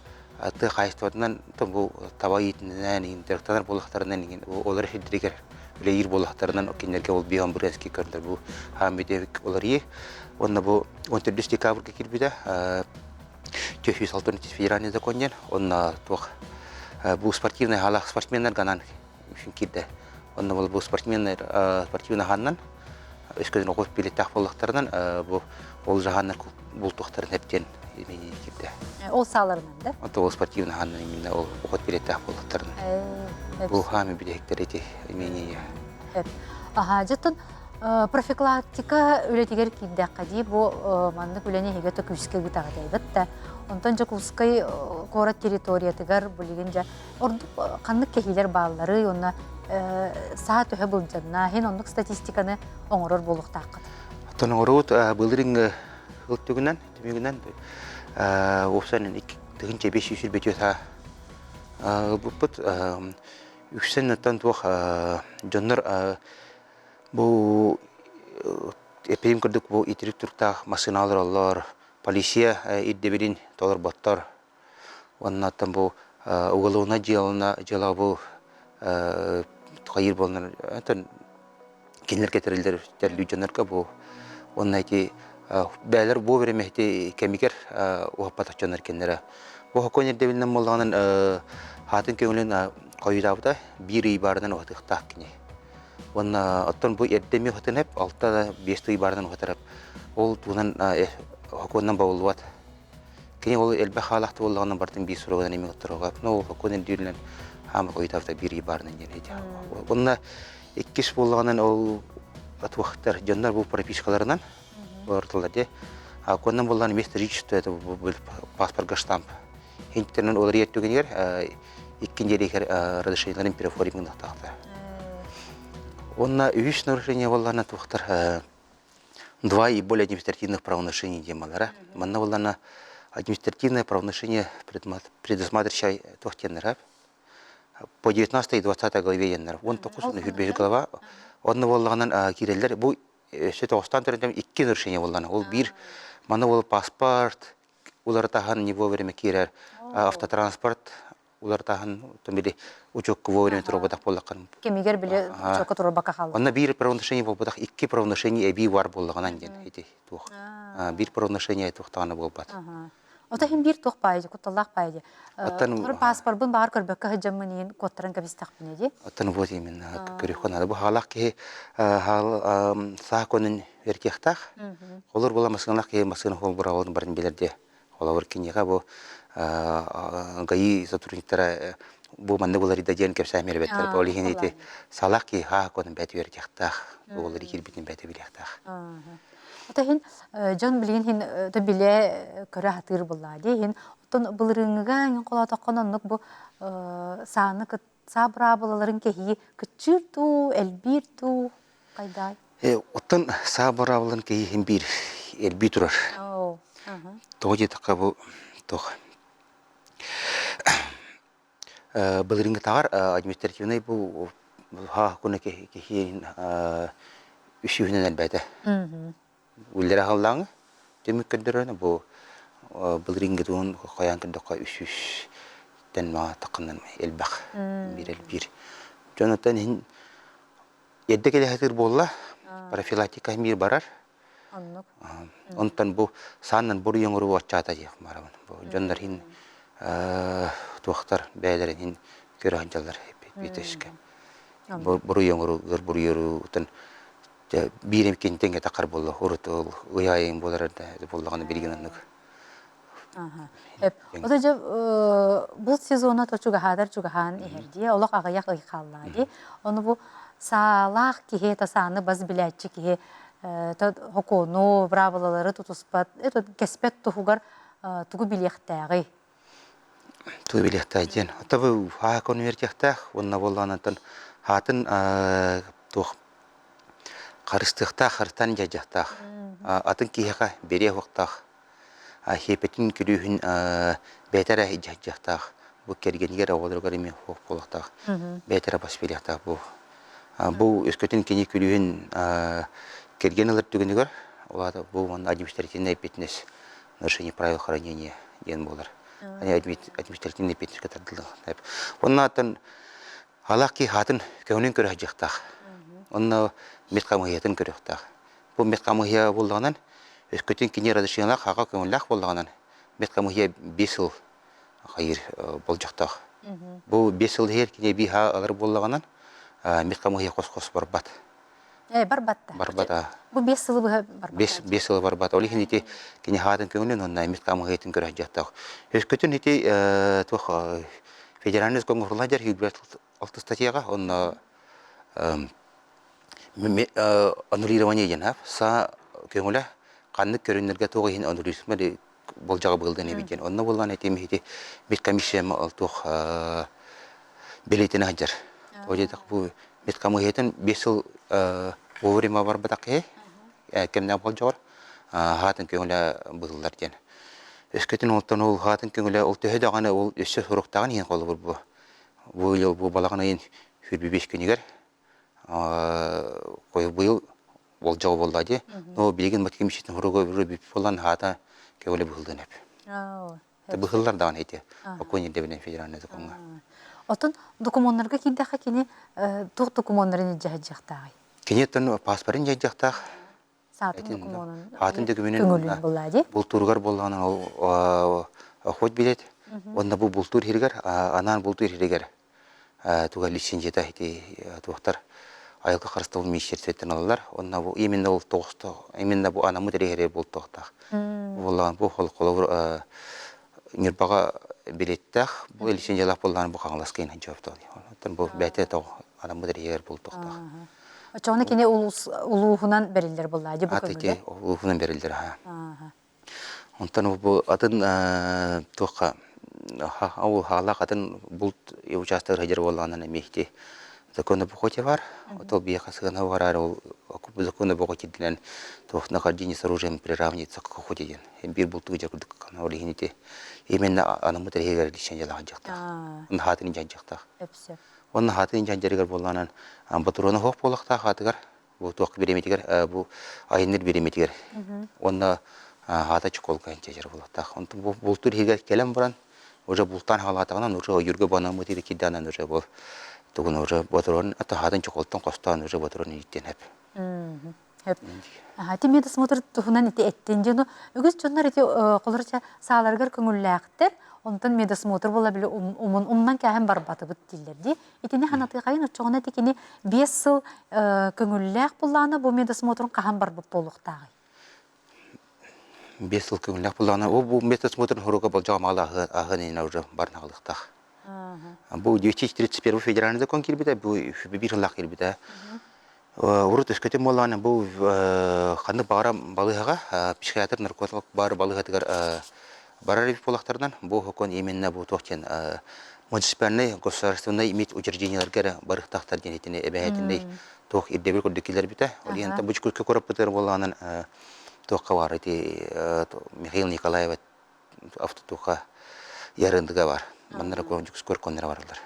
Speaker 5: тыа хаһаайыстыбатынан бу таба иитинэн дьарыктанар буоллахтарынан иҥин олор сирдэригэр үлэлиир буоллахтарынан кинилэргэ ол биохан Брянский көрдөр бу хаан бүтэбик уларыйыы уонна бу 14 декабрьга киирбитэ 464 федеральный закон диэн онно туох бу спортивный хаалаах спортсменнарга анаан үчүн киирдэ. Онно бол бу спортсменнар спортивный хааннан өскөтүн оҕус билеттээх буоллахтарынан бу ол жаһааннар бултуохтарын эптиэн имени киирдэ.
Speaker 1: Ол сааларынан да?
Speaker 5: Онто ол спортивный хааннан именно ол охот билеттээх буоллахтарынан. Бу хаами билиһиктэр ити имени.
Speaker 1: Аха, жаттан. Профилактика үлэтигэр киирдэххэ дии, бу маннык үлэни эһиги өтө күүскэ ыытаҕыт эбит да. Онтон Дьокуускай куорат территориятыгар билигин дьэ ордук ханнык кэһиилэр баалларый уонна саа төһө былдьанна, иһин оннук статистиканы оҥорор буолуохтааххыт.
Speaker 5: Оттон оҥоробут былырыыҥҥы сыл түгүнэн, түмүгүнэн уопсайынан 2524 саа ылбыппыт. Үксүн оттон туох дьоннор Бу эппитим курдук бу итирик туруктаах массыына олороллор, полиция ирдэбилин толорботтор. Уонна оттон бу уголовнай дьыалана дьыала бу хайыыр буоланнар оттон кинилэргэ тэриллэр тэриллии дьоннорго бу уонна ити бээлэр бу бириэмэ ити кэмигэр уһаппатах дьоннор кинилэрэ. Бу сокуон ирдэбилинэн буоллаҕынан хаатын көҥүлүн хойутаабыта биир ый баарынан уһатыахтаах кини. Уонна оттон бу эрдэ эмиэ уһатан эп, алта да биэс ый баарынан уһатар Ол туһунан сокуонунан бобуллубат. Кини ол элбэх хаалаахты буоллаҕына барытын биир суругунан эмиэ отторуга. Но ол сокуон ирдииринэн хаама хойутаабыта биир ый баарынан диэн этэ. Уонна иккис буоллаҕынан ол атуахтар дьоннор бу пропискаларынан олортулар дии. Сокуонунан буоллаҕына место жительства это паспорга штамп. Хинттеринэн уларыйар түгэнигэр иккин диэри разрешениеларын переоформи гынахтаахтар. Уонна үһүс нарушение буоллаҕына туохтар два и более административных правонарушений диэн Манна буоллаҕына административное правонарушение предусматривающее туох диэннэр по 19 и 20 главе диэннэр 19 глава онно буоллаҕынан киирэллэр бу өссө тоҕустаан төрүтэн икки нарушение буоллаҕына ол биир манна ол паспорт уларытаһан не вовремя киирэр автотранспорт уларытаһан били учуокка вовремя турбатах буоллаххын
Speaker 1: кэмигэр били учуокка турбакка хаалла
Speaker 5: онно биир правонарушение буолбатах икки правонарушение эбии бар буоллаҕынан диэн ити туох биир правонарушение туохтаҕына буолбат.
Speaker 1: Ото иһин биир туох баайы кутталлаах баайы Оттон паспорбун баҕар көрбөккө сылдьаммын иһин куоттаран кэбистэхпинэ дии.
Speaker 5: Оттон вот именно көрүөххэ наада. Бу хаалаах киһи саа көнүн үөрэтиэхтээх. Олор була массыыналаах киһи массыына суол быраабылатын барын билэр дии. Холобур киниэхэ бу ГАИ сотрудниктара бу маннык уларыйда диэн кэпсээн биэрбэттэр. Ол иһин ити салах киһи хаа көнүн бэйэтэ үөрэтиэхтээх. Олор киирбитин бэйэтэ билиэхтээх.
Speaker 1: Ото иһин дьон билигин иһин то билэ көрө сатыыр буоллаа дии иһин оттон былырыыҥҥыга иҥин холоотоххо оннук бу сааны саа быраабылаларын кэһии кыччыыр дуу, элбиир дуу хайдаай?
Speaker 5: Оттон саа быраабыларын кэһии биир элбии турар. Тоҕо диэтэххэ бу туох былырыыҥҥытааҕар административнай бу хаакуна киһи үсүһүнэн элбээтэ. Үллэрэ аһыллааҥы түмүк көрдөрөн бу былырыыҥҥытын хайаан көрдөххө үсүстэн маҕа элбэх биир элбиир. Дьон оттон иһин эрдэ кэлэ сатыыр буолла, профилактика эмиэ барар.
Speaker 1: Оннук.
Speaker 5: Онтон бу сааннан буруй оҥоруу аччаата диэх барабын. Бу дьоннор иһин туохтар бэйэлэрин иһин көрө сылдьаллар битэшке. Буруй оҥоруу, буруй оҥоруутун биир эмкин тэҥҥэ таххар буолла урут ол ый айын буолар да буоллаҕына билигин оннук.
Speaker 1: Ото дьэ бу сезона то чугаһаатар чугаһаан иһэр дии олох аҕыйах ый хааллаҕа дии ону бу саалаах киһи тасааны бас билээччи киһи хокуону быраабылалары тутуспат кэспэт туһугар тугу билиэхтээҕий?
Speaker 5: Тугу билиэхтээх диэн. Ото бу хаакы университеттаах уонна буоллаҕына хаатын туох харыстыахтаах, харыстаан дьайдьахтаах. Атын киһиэхэ биэриэх уохтаах. Хиэпэтин күлүүһүн бэйэтэ эрэ дьайдьахтаах. Бу кэргэнигэр оҕолоругар эмиэ суох буолуохтаах. Бэйэтэ эрэ бас билиэхтээх бу. Бу өскөтүн кини күлүүһүн кэргэн ылар түгэнигэр, ол аата бу уонна административная ответственность нарушение правил хранения диэн буолар. Административный ответственностька тардыллар. Онно атын Алаах киһи хаатын көҥүлүн көрө сылдьыахтаах. Онно медхамыһыйатын көрүөхтээх. Бу медхамыһыйа буоллаҕынан, өскөтүн кини разрешениелаах хаҕа көҥүллээх буоллаҕынан, медхамыһыйа биэс сыл хайыыр болдьохтоох. Бу биэс сыл иһигэр кини эбии хаа ылар буоллаҕынан, медхамыһыйа хос-хос барбат.
Speaker 1: Барбат да.
Speaker 5: Барбат аа.
Speaker 1: Бу биэс сылы быһа барбат.
Speaker 5: Биэс сылы барбат. Ол иһин ити кини хаатын көҥүлүн уонна медхамыһыйатын көрө сылдьыахтаах. Өскөтүн ити туох федеральный закон оҥоһулла дьэр 26 статьяҕа онно. Аннулирование диэн саа көҥүлэ ханнык көрүҥнэргэ туох иһин аннулизма болдьоҕо быһыллан эбит диэн. Онно буоллаҕына ити ити медкомиссия туох билиитин сылдьар. Ол диэтэх бу медкомиссиятын 5 сыл вовремя барбатах киһи кэмнээх болдьоҕор хаатын көҥүлэ быһыллар диэн. Өскөтүн онтон ол хаатын көҥүлэ ол төһө даҕаны ол өссө суруктааҕын иһин холобур бу бу ыйыл бу балаҕан ыйын 25 күнүгэр быйыл болдьоҕо буолла дии. Но билигин математический хоруга бүп буолан хаата көҥүлэ быһыллыан эп. Быһыллар даҕаны ити окуон ирдэбинэн федеральный законҥа.
Speaker 1: Отон докумуоннарга киирдэххэ кини туох докумуоннарын илдьэ сылдьыахтааҕый?
Speaker 5: Кини оттон паспорын дьайдьахтаах.
Speaker 1: Саатын докумуонун
Speaker 5: Хаатын докумуонун
Speaker 1: көҥүлүн буллаа дии.
Speaker 5: Бултууругар буоллаҕына ол охот билет. Уонна бу бултуур иһигэр анаан бултуур иһигэр туга лицензията ити туохтар айылҕа харыстабыл министерствоттан ылаллар. Онно бу именно ол тоҕусто именно бу анаммыт эриэһэри бултуохтаах. Буоллаҕына бу холобур Ньурбаҕа билеттээх бу лицензиялаах буоллаҕына бу Хаҥаласка иһин дьоптоох. Оттон бу бэйэтэ тоҕо анаммыт эриэһигэр бултуохтаах.
Speaker 1: Оччоҕуна кини улуус улууһунан бэриллэр буоллаа дии бу
Speaker 5: Ат ити улууһунан бэриллэр аха. Онтон бу атын туохха ол хаалаах атын булт учаастагар сылдьар буоллаҕына эмиэ ити закон об охоте бар. Отол биһиэхэ сыана бараар ол закон об охоте диэн туох нахождение с оружием приравнивается к охоте диэн. Биир бултуу дьэ курдук ол иһин ити именно анаммыт эрэһигэр лицензиялаах дьахтаах. Онно хаатын дьахтаах. Онно хаатын дьарыгар буоллаҕынан ботуруона суох буолуохтаах хаатыгар бу туох бириэмэтигэр бу айанныыр бириэмэтигэр уонна аата чоколга дьэр буолуохтаах. Онтон бу бултуур иһигэр кэлэн баран уже бултаан хаалаатаҕынан уже ойуурга банаммыт ири кирдээнэн уже бу тугун уже ботурон атаһаатын чоколтон хостоон уже ботурон ииттен хэп.
Speaker 1: Хэп. Ити медосмотр туһунан ити эттин дьону үгүс дьоннор ити холорча сааларыгар көҥүллээхтэр, онтон медосмотр буола били умун умнан кээһэн барбатыбыт дииллэр дии. Итини ханатыахайын оччоҕуна ити кини 5 сыл көҥүллээх буллаҕына бу медосмотрун хаһан барбыт буолуохтааҕый?
Speaker 5: 5 сыл көҥүллээх буллаҕына ол бу медосмотрун хоруга болдьоҕо маала аһыан иннинэ уже баран аҕалыахтаах. Бу 231 федеральный закон киирбитэ, бу биир сыллаах киирбитэ. Урут өскөтүн буоллаҕына бу ханнык баҕара балыыһаҕа психиатр, нарколог баар балыыһатыгар барар эбит буоллахтарынан бу сокуон именно бу туох диэн муниципальнай государственнай имит учреждениеларга эрэ барыахтаахтар диэн итини эбэһээтинэй туох ирдэбил курдук киллэрбитэ. Ол иһин бу чукутка куораппытыгар буоллаҕынан туохха баар ити Михаил Николаев автотуха ярындыга бар. Маннара дьукскор коннора бараллар.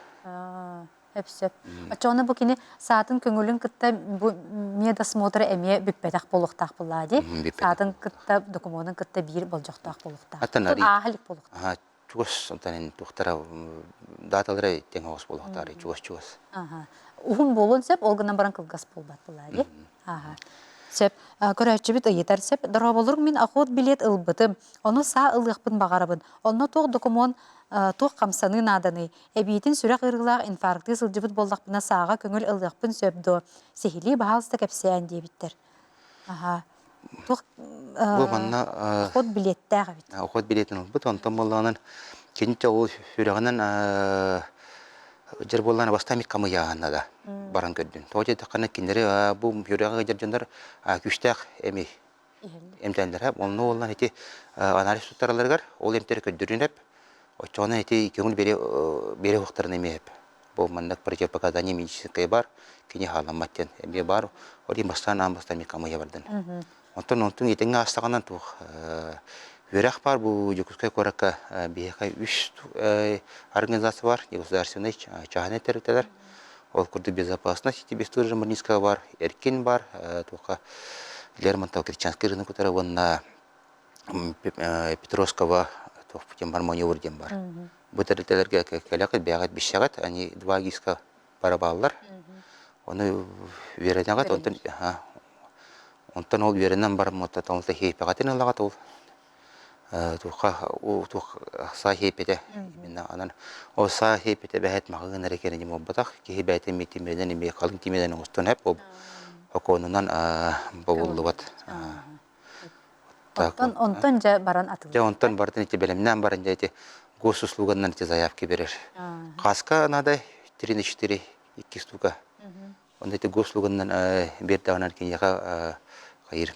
Speaker 1: Сөп. Оччоҕуна бу кини саатын көҥүлүн кытта бу медосмотр эмиэ бүппэтэх буолуохтаах буоллаа дии. Саатын кытта докумуонун кытта биир болдьохтоох буолуохтаах.
Speaker 5: Аттан
Speaker 1: ааһа илик буолуохтаах.
Speaker 5: Чугас онтон туохтара дааталара тэҥ оҕус буолуохтаах чугас-чугас.
Speaker 1: Уһун буолуон сөп, ол гынан баран кылгас буолбат буоллаа дии. Аха. Сөп. Көрөөччүбүт ыйытар сөп. Дорооболур мин охот билет ылбытым. Ону саа ылыахпын баҕарабын. Онно туох докумуон, туох хамсаныы нааданый? Эбиитин сүрэх ыарыылаах инфарктыы сылдьыбыт буоллахпына сааҕа көҥүл ылыахпын сөп дуо? Сиһилии баһаалыста кэпсээн диэбиттэр. Аха. Туох
Speaker 5: Бу манна
Speaker 1: охот билиэттээх эбит.
Speaker 5: Охот билиэтин ылбыт. Онтон буоллаҕынан кини ол сүрэҕинэн дьэр буоллаҕына бастаан мит хамыйааһынна да баран көрдүн. Тоҕо диэтэххинэ кинилэри бу сүрэҕи ыалдьар дьоннор күүстээх эми эмтэннэрэ. Онно буоллан ити анализ туттараларыгар ол эмтэри көрдөрүн эп. Оччоҕуна ити көҥүл биэри биэри уохтарын эмиэ эп. Бу маннык противопоказание медицинскэй бар, кини хааламмат диэн эмиэ бар. Ол иһин бастаан аан бастаан микамыйа бардын. Онтон онтун итиҥҥэ аастаҕынан туох үөрэх бар бу Дьокуускай куоракка биһиэхэ үс организация бар, государственный чааһынай тэрилтэлэр. Ол курдук безопасность Бестужев Мурнинского бар, Эркин бар, туохха Лермонтов Кричанский рынок кутара уонна Петровского туох диэн бар, Моневр диэн бар. Бу тэрилтэлэргэ кэлэҕит, бэйэҕит билсэҕит, они два гиска бара бааллар. Ону үөрэнэҕит, онтон онтон ол үөрэнэн баран оттон хиэпэҕитин ылаҕыт ол туохха туох саа хиэпэтэ именно анан ол саа хиэпэтэ бэһэт маҕаһыын эрэ кэрини буолбатах киһи бэйэтин эмиэ тимиринэн эмиэ халыҥ тимиринэн оҥостон эп ол окуонунан бобуллубат.
Speaker 1: Онтон онтон дьэ баран атыллар.
Speaker 5: Дьэ онтон барытын ити бэлэмнээн баран дьэ ити госуслуганнан ити заявки берер. Хаска надо 3 на 4 икки штука. Онно ити госуслуганан биэрдэҕинэн киниэхэ хайыр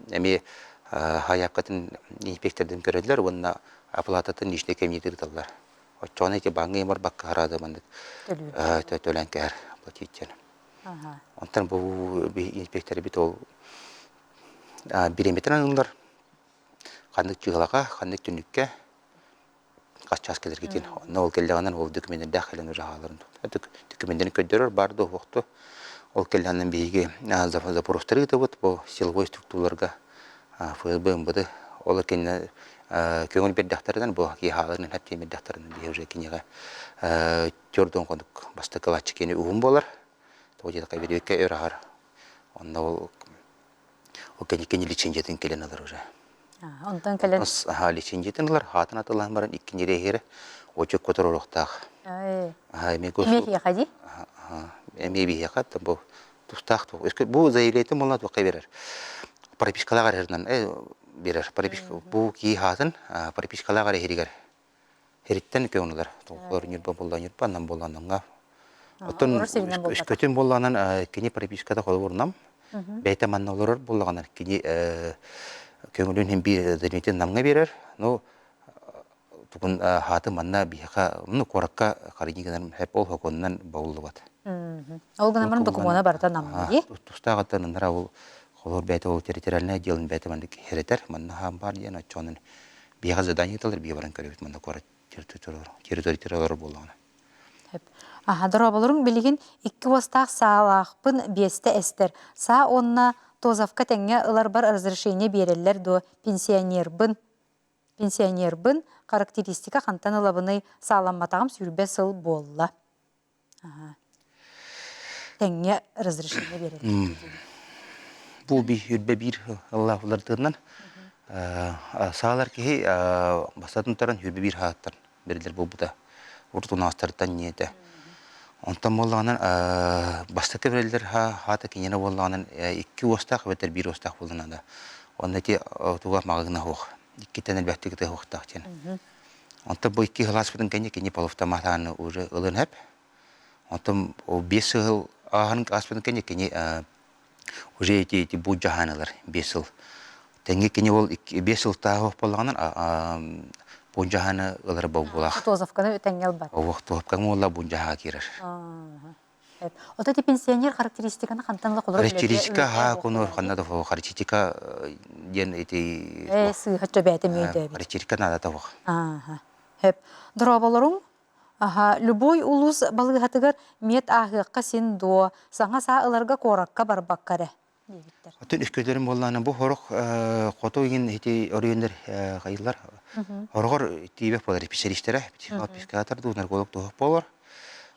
Speaker 5: эмиэ хайааккатын инспектордарын көрөллөр уонна оплататын личный кабинеты ыыталлар. Оччоҕуна ити бааҥҥа барбакка хараада маннык төлөөн кэһэр платить диэн. Онтон бу инспекторбит ол бириэмэтин аныллар. Ханнык чыһылаҕа, ханнык түннүккэ хас чаас кэлэргитин. Онно ол кэллэҕинэн ол документардаах кэлэн уже хааларын документарын көрдөрөр баар да уһуохту. Ол кэллэҕинэн биһиги запростары ыытабыт бу силовой структураларга ФСБ МВД ол кэннэ көҥүл биэрдэхтэринэн бу киһи хааларын хэптиэн биэрдэхтэринэн биһи уже кинигэ төрдөн хонук бастакы лаччы кини уһун буолар. Тоҕо диэтэххэ бириэккэ өр аһар. Онно ол Ол кэнникини лицензиятын кэлэн ылар уже.
Speaker 1: Онтон кэлэн
Speaker 5: лицензиятын ылар, хаатын атылаан баран икки ньирэйиһэрэ очок котор оруохтаах.
Speaker 1: Эмиэ биһиэхэ дии?
Speaker 5: Эмиэ биһиэхэ бу тустаах бу заявлениетын буолла туохха берер. Пропискалаах эрэринэн берер. Прописка бу кии хаатын пропискалаах эрэ Хириттэн көҥүлэр толкуйар ньурба буолла ньурба аннан буолла аннанга. Оттон өскөтүн буоллаҕынан кини прописката холобурунам бэйэтэ манна олорор буоллаҕына кини көҥүлүн иһин биир заметин намҥа биэрэр ну тугун хааты манна биһиэхэ ну куоракка харыйыы гынан хэп ол хокуонунан бобуллубат.
Speaker 1: Ол гынан баран докумуона барыта намҥа дии.
Speaker 5: Тустаах аттан ынара ол холор бэйэтэ ол территориальное отделын бэйэтэ маннык херэтэр манна хаан баар диэн оччоҕунан Биһиэхэ задание ыыталлар, биһиги баран көрөбүт манна куорат территория олорор буоллаҕына.
Speaker 1: Аха, дорооболоруҥ билигин икки уостаах саалаахпын биэстэ эстэр. Саа уонна Тозовка тэҥҥэ ыларбар разрешение биэрэллэр дуо? Пенсионербын. Пенсионербын. Характеристика хантан ылабыный? Сааламматаҕым 20 сыл буолла. Тэҥҥэ разрешение биэрэллэр.
Speaker 5: Бу үрбэ биир ыллаах уларытыынан саалар киһи бастатан туран үрбэ биир хааттан бэриллэр буолбута. Урут унаастартан ниэтэ. Онтон буоллаҕынан бастакы бэриллэр хаата киниэнэ буоллаҕынан икки уостаах эбэтэр биир уостаах буоллаҕына да. Онно ити туга маҕаһыына суох. Иккитэн элбэхтик ытыһыахтаах диэн. Онтон бу икки кылааспытын кэннэ кини полуавтоматаны уже ылын хэп. Онтон ол 5 сыл ааһан ааспытын кэннэ кини уже эти эти бу дьаһаан ылар 5 сыл. Тэҥҥэ кини ол 5 сылтааҕы буоллаҕынан бу дьаһааны ылар бобуулаах.
Speaker 1: Тозовканы тэҥҥэ ылбат.
Speaker 5: Овох туһапкаҥ уолла бу дьаһаа киирэр.
Speaker 1: Ото ти пенсионер характеристиканы хантан ыла холоро
Speaker 5: Характеристика ха кунур ханна да характеристика диэн ити
Speaker 1: Э сыыһа төбөтө мүйдөбүт.
Speaker 5: Характеристика надо того.
Speaker 1: Ааха. Хөп. Дорооболоруҥ. Аха, любой улуус балыыһатыгар мед ааһыахха син дуо, саҥа саа ыларга куоракка барбакка эрэ. диэбиттэр.
Speaker 5: Оттон үскүлэрин буоллаҕына бу сорох хоту иҥин ити оройуоннар хайыллар. Хороҕор тиийбэт буолар специалистара, психиатр дуу, нарколог туһах буолар.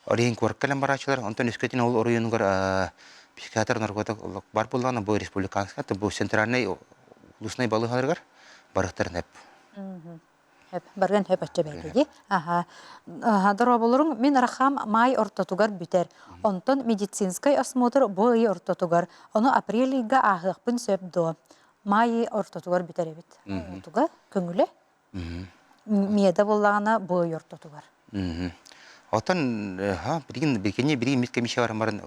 Speaker 5: Оройуон куоракка кэлэн барааччылар. Онтон үскэтин ол оройуонугар психиатр, нарколог бар буоллаҕына бу республиканскай, бу центральнай улуснай балыыһаларыгар барыахтарын эп.
Speaker 1: Барыан сөп оччо бэйэтэ дии. Аха. Дорооболоруҥ, мин рахам маай ортотугар бүтэр. Онтон медицинскэй осмотр бу ый ортотугар. Ону апрель ыйга ааһыахпын сөп дуо? Маай ый ортотугар бүтэр эбит. Туга? Көҥүлэ? Миэдэ буоллаҕына бу ый ортотугар.
Speaker 5: Оттон билигин билигин билигин мит комиссия баран баран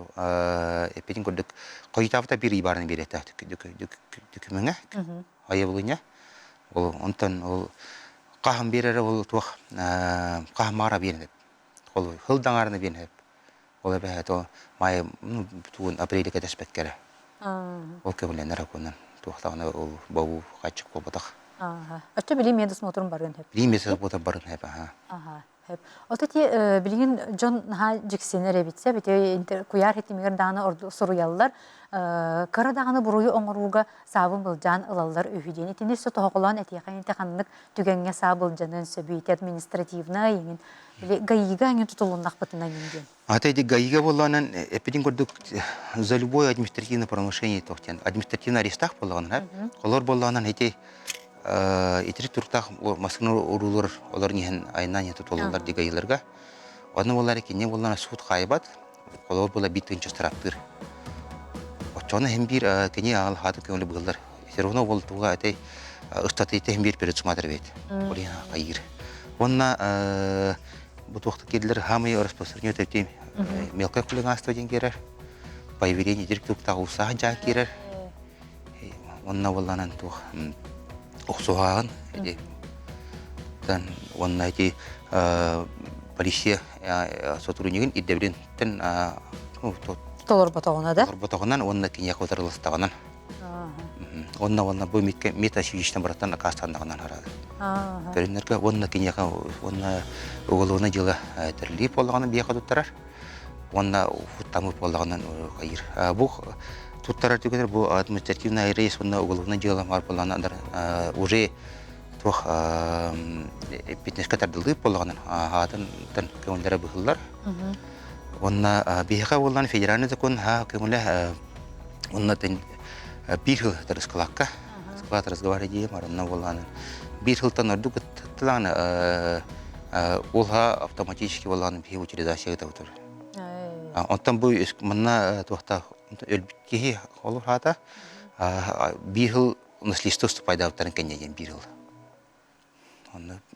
Speaker 5: эппитин курдук хойутаабыта биир ый баарын биэриэхтээх дүкүмэҥэ айабылыня Ол онтон ол хаһан биэрэрэ ол туох хаһан маара биэрэн Ол хыл даҥаарына биэрэн Ол эбэһээт ол маай тугун апрель кэтэспэккэ эрэ. Ол көҥүллэнэр окуонан туохтаҕына ол бобуу хааччах буолбатах.
Speaker 1: Өттө билим медосмотрун барыан сөп.
Speaker 5: Билим медосмотр барыан сөп аха.
Speaker 1: Сөп. Ото ти билигин дьон наһаа дьиксинэр эбит сөп. Ити куйаар хитимигэр даҕаны суруйаллар. Кыра даҕаны буруйу оҥорууга саабын былдьаан ылаллар үһү диэн. Итини өссө тоһоҕолоон этиэхэ ити ханнык түгэҥҥэ саа былдьаныан сөбүй ити административнай иҥин били ГАИга иҥин тутулуннахпытына иҥин диэн.
Speaker 5: Ата ити ГАИга буоллаҕынан эппитин курдук за любое административное правонарушение туох диэн административный арестаах буоллаҕынан олор буоллаҕынан ити итирик туруктаах массыына уруулар олор иһэн айаннаан иһэн тутуллаллар ди ГАИларга. Онно буоллар кинини буоллаҕына суут хаайбат, холобур буола биир тыынча ыстарааптыыр. Оччоҕуна иһин биир кини аҕал хаатын көҥүлү быһыллар. Все равно ол туга этэй ыстатыйта иһин биир предусмотр эбит. Ол иһин хайыыр. Уонна бу туохта киирдилэр хаамый распространёт эти мелкое хулиганство диэн киирэр. Появление директуктаах уусаах дьаа киирэр. Онно буолланан туох охсуһааҕын ити уонна ити полиция сотруднигын ирдэбилинтэн
Speaker 1: толорботоҕуна да
Speaker 5: толорботоҕунан уонна киниэхэ утарыластаҕынан Онно уонна бу метасвичтан бараттан аккаастаннаҕынан харады. Көрүннэргэ уонна киниэхэ уонна уголовное дело тэриллии буоллаҕына биэхэ туттарар. Уонна хуттамыт буоллаҕынан хайыр. Бу туттарар түгэнэр бу административный рейс уонна уголовное дело бар буоллаҕына уже туох фитнеске тардыллыы буоллаҕынан аатын көҥүллэрэ быһыллар. Уонна биһиэхэ буоллаҕына федеральный закон көҥүлэ Онно биир сыл ыскылаакка склад разговаривай диэм онно буоллаҕына биир сылтан ордук ыттылаҕына ол автоматически буоллаҕына биһи утилизация ыытабыт Онтон бу манна туохта өлбүт киһи олор хаата биир сыл наследство уступайдаабыттарын кэннэ диэн биир сыл.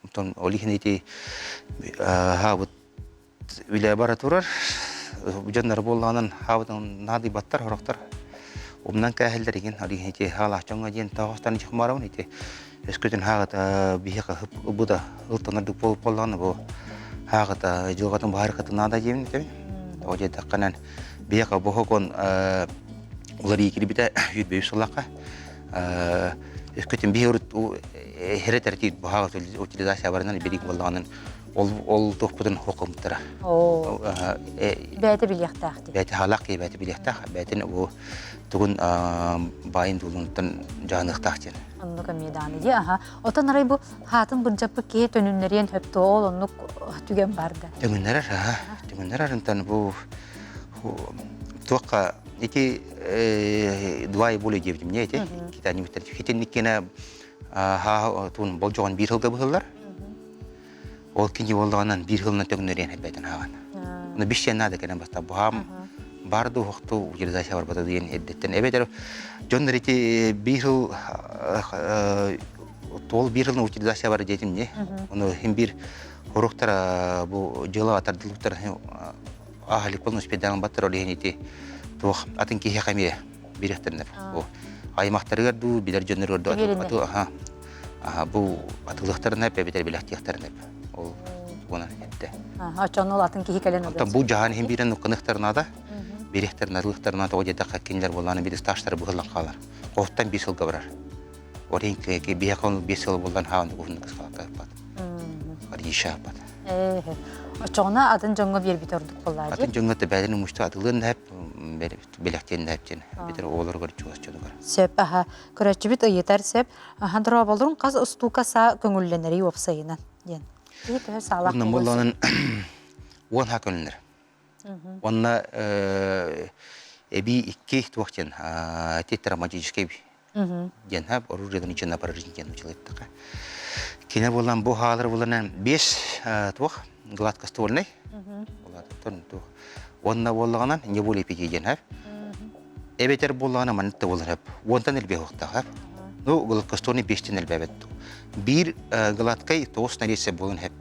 Speaker 5: Онтон ол иһин ити хаабыт үлэ бара турар. Дьоннор буоллаҕынан хаабытын наадыйбаттар сорохтор умнан кээһэллэр игин ол иһин ити хаалаах дьоҥҥо диэн тоҕостон чухмарабын ити өскөтүн хааҕыт биһиэхэ ылбыта ылтанардык буолуп буоллаҕына бу хааҕыт дьылҕатын баһаарыкатын наада диэбин этэбин тоҕо диэтэххинэн биһиэхэ бу хокон уларыйыы киирбитэ 105 сыллаахха өскөтүн биһи урут херэтэртиир баһаа утилизация барынан билик буоллаҕынан ол ол туохпутун хокумтара.
Speaker 1: Оо. Бэйэтэ билиэхтээх дии.
Speaker 5: Бэйэтэ хаалаах киһи бэйэтэ билиэхтээх. Бэйэтин бу тугун баайын дуулунуттан дьаһаныахтаах диэн.
Speaker 1: Оннук эмиэ даҕаны дии. Аха. Отон арай бу хаатын былдьаппыт киһи төнүннэриэн сөп ол оннук түгэн бар да.
Speaker 5: Төҥүннэрэр, аха. Төҥүннэрэр онтон бу туохха ити два и более диэбитим не ити китанимиттер хитинниккенэ хаа туун болдьоҕун биир сылга быһыллар Ол кини буоллаҕынан биир сылынан төҥнөрүөн эбэтин ааҕан. Ону бишчиэн наада кэлэн баста буһаам бар дуу хохту утилизация барбата диэн эрдэттэн эбэтэр дьоннор ити биир сыл туол биир сылын утилизация бар диэтим не. Ону хим биир хоруктар бу дьыла тардылыктар аһалик успедаан баттар ол иһин ити туох атын киһиэхэ эмиэ бириэхтэринэ бу аймахтарыгар дуу билэр дьонноругар дуу ату аха бу атылыахтарын эп эбэтэр билэхтиэхтэрин эп ол тугунан этте
Speaker 1: оччону ол атын киһи кэлэн
Speaker 5: оттон бу дьаһан иһин биирэн нукканыахтарына бириэхтэрин атылыахтарына тоҕо диэтэххэ кинилэр буоллаана биир стажтара быһыллан хаалар хоһуттан биир сылга барар Орин биһиэхэ ол биэс сыл буоллан хаан уһуннук ыскалакка Аришаппат.
Speaker 1: Оччоҕуна атын дьоҥҥо биэрбит ордук буоллаа
Speaker 5: Атын дьоҥҥо тэбээтин умушту атылыан да бэлэхтиэн да диэн битэр оҕолоругар чугас дьонугар.
Speaker 1: Сөп аха көрөөччүбүт ыйытар сөп аха дорооболорун хас устуука саа көҥүллэнэрий уопсайынан диэн. Киһи төһө саалаах
Speaker 5: Онно буоллаҕынан уон ха көҥүллэнэр. Уонна эбии икки туох диэн травматический диэн ха оружиедан иччэнэ барар диэн училыттаха. Кине буолан бу хаалар буланан бес туох гладкоствольный туох уонна буоллаҕынан не более пяти диэн ха эбэтэр буоллаҕына маннык да буолар уонтан элбэх уохтаах ну гладкоствольный бестен элбээбэт биир гладкай тоҕус нарезка буолан хэп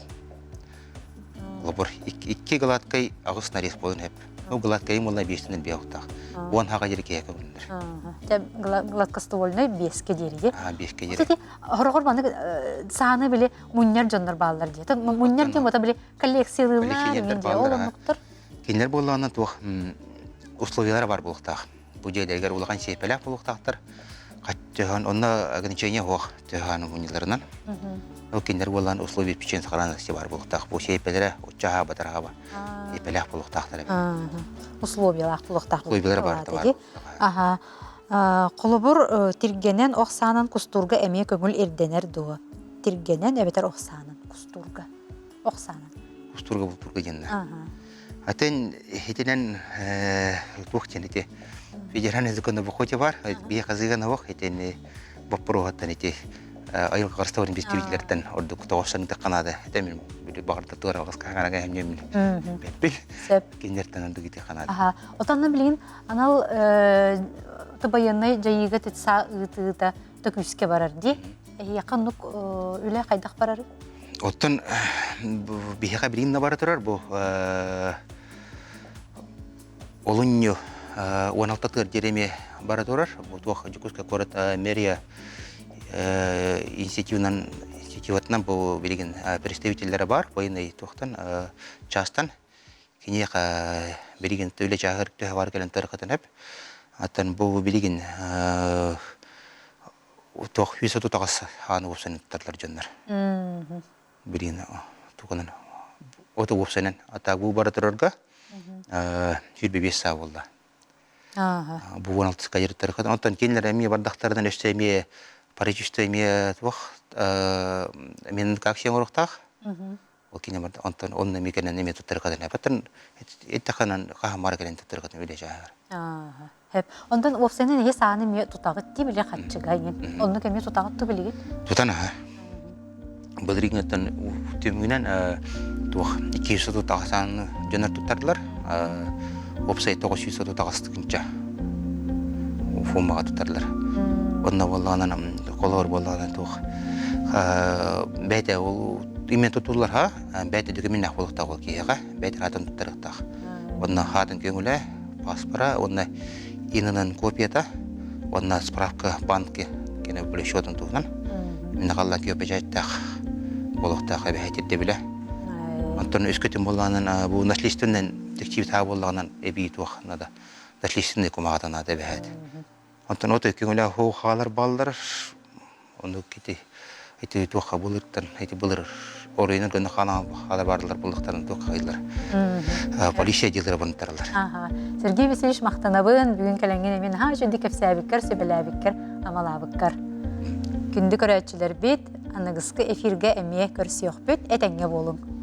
Speaker 5: Лобор икки гладкай аҕыс нарез буолан хэп. Ну гладкайым уолла биэстэн элбиэ уохтаах. Уон хаҕа диэри киһи көҥүллэр.
Speaker 1: Дьэ гладкоствольный биэскэ диэри дии.
Speaker 5: Аа биэскэ диэри.
Speaker 1: Кстати, хороҕор маннык сааны били мунньар дьоннор бааллар дии. Мунньар диэн бота били коллекциялыыллар дии. Ол оннуктар.
Speaker 5: Кинилэр буоллаҕына туох условиялара бар буолуохтаах. Бу дьиэлэригэр улахан сиэпэлээх буолуохтаахтар. Төһөн онно ограничение суох төһөн мунньуларынан. Ол кинилэр буоллаан условия печень сохранности бар буолуохтаах. Бу сиэпэлэрэ оччо батараба ипэлээх буолуохтаахтар эбит.
Speaker 1: Условиялаах буолуохтаах.
Speaker 5: Условиялара бар
Speaker 1: бар. Аха. Холобур, тиргэнэн ох саанан кустуурга эмиэ көҥүл ирдэнэр дуо? Тиргэнэн эбэтэр ох саанан кустуурга. Ох саанан.
Speaker 5: Кустуурга бултуурга диэннэ. Атын итинэн туох диэн ити федеральный законобохоте бар, бие казыгановох итини боппуруоһаттан ити айылҕа харыстабын представителлэртэн ордук тоҕоссаныта канада это мин баҕарда туора алғыс каһаҥарага эмнемин бэппин кинилэртэн ордук ити канада.
Speaker 1: Аха. Отонно билигин анал байыаннай дьайыыга титса ыытыыта күүскэ барар дии. Эһиэхэ оннук үлэ хайдах барарый?
Speaker 5: Оттон биһиэхэ билигин да бара турар бу олунньу 16 тыар диэри эмиэ бара турар. Бу туох Дьокуускай куорат мэрия институтунан институтунан бу билигин представителлэрэ бар военный туохтан частан киниэхэ билигин үлэ чааһыгар төһө бар кэлэн тарыхатын эп. Аттан бу билигин туох 138 хааны уопсан туттарлар дьоннор. Билигин тугунан оту уопсанан ата бу бара турарга 25 саа буолла. Бу 16 кайыртар. Онтон кинилэр эмиэ бардахтарынан өссө эмиэ паричисто эмиэ туох мен как сен оруктаах. Ол кине бар онтон онно эмиэ кэнэн эмиэ туттар кадана. Баттан эттаханан хаһамара кэлэн туттар кадана үлэ жааһар.
Speaker 1: Хэп. Онтон уопсайынан эһи сааны эмиэ тутаҕыт дии били хаччыга иҥин. Оннук эмиэ тутаҕыт ту билигит?
Speaker 5: Тутан аха. Былырыыҥҥыттан түмүгүнэн туох 230 сааны дьонор туттардылар. Уопсай 930 тыһыынча фумаҕа туттардылар. Онно буоллаҕынан холобур буоллаҕына туох бэйэтэ ол именно тутуллар ха бэйэтэ документнаах буолуохтаах ол киһиэхэ бэйэтэ хаатын туттарыахтаах. Онно хаатын көҥүлэ паспора уонна инынан копията уонна справка банки кene были счетун туһунан именно халлан кио печаттаах болохтаах эбэһэ тирдэбилэ онтон өскөтүн буоллаҕынан бу наследственнэн текчибит хаа буоллаҕынан эбии туох надо наследственный кумаҕата наада эбэһээт онтон от көҥүлэ хоо хаалар бааллар Ону ити ити туохха былыртан ити былыр оройунан гына хаала баарлар буллахтарын туохха ыйлар полиция дьылыра бунтаралар.
Speaker 1: Сергей Васильевич махтанабын бүгүн кэлэҥҥин эмин наһаа үчүгэй кэпсээбиккэр, сүбэлээбиккэр, амалаабыккар. Күндү көрөөччүлэрбит, аныгыскы эфиргэ эмиэ көрсүөхпүт, этэҥҥэ буолуҥ.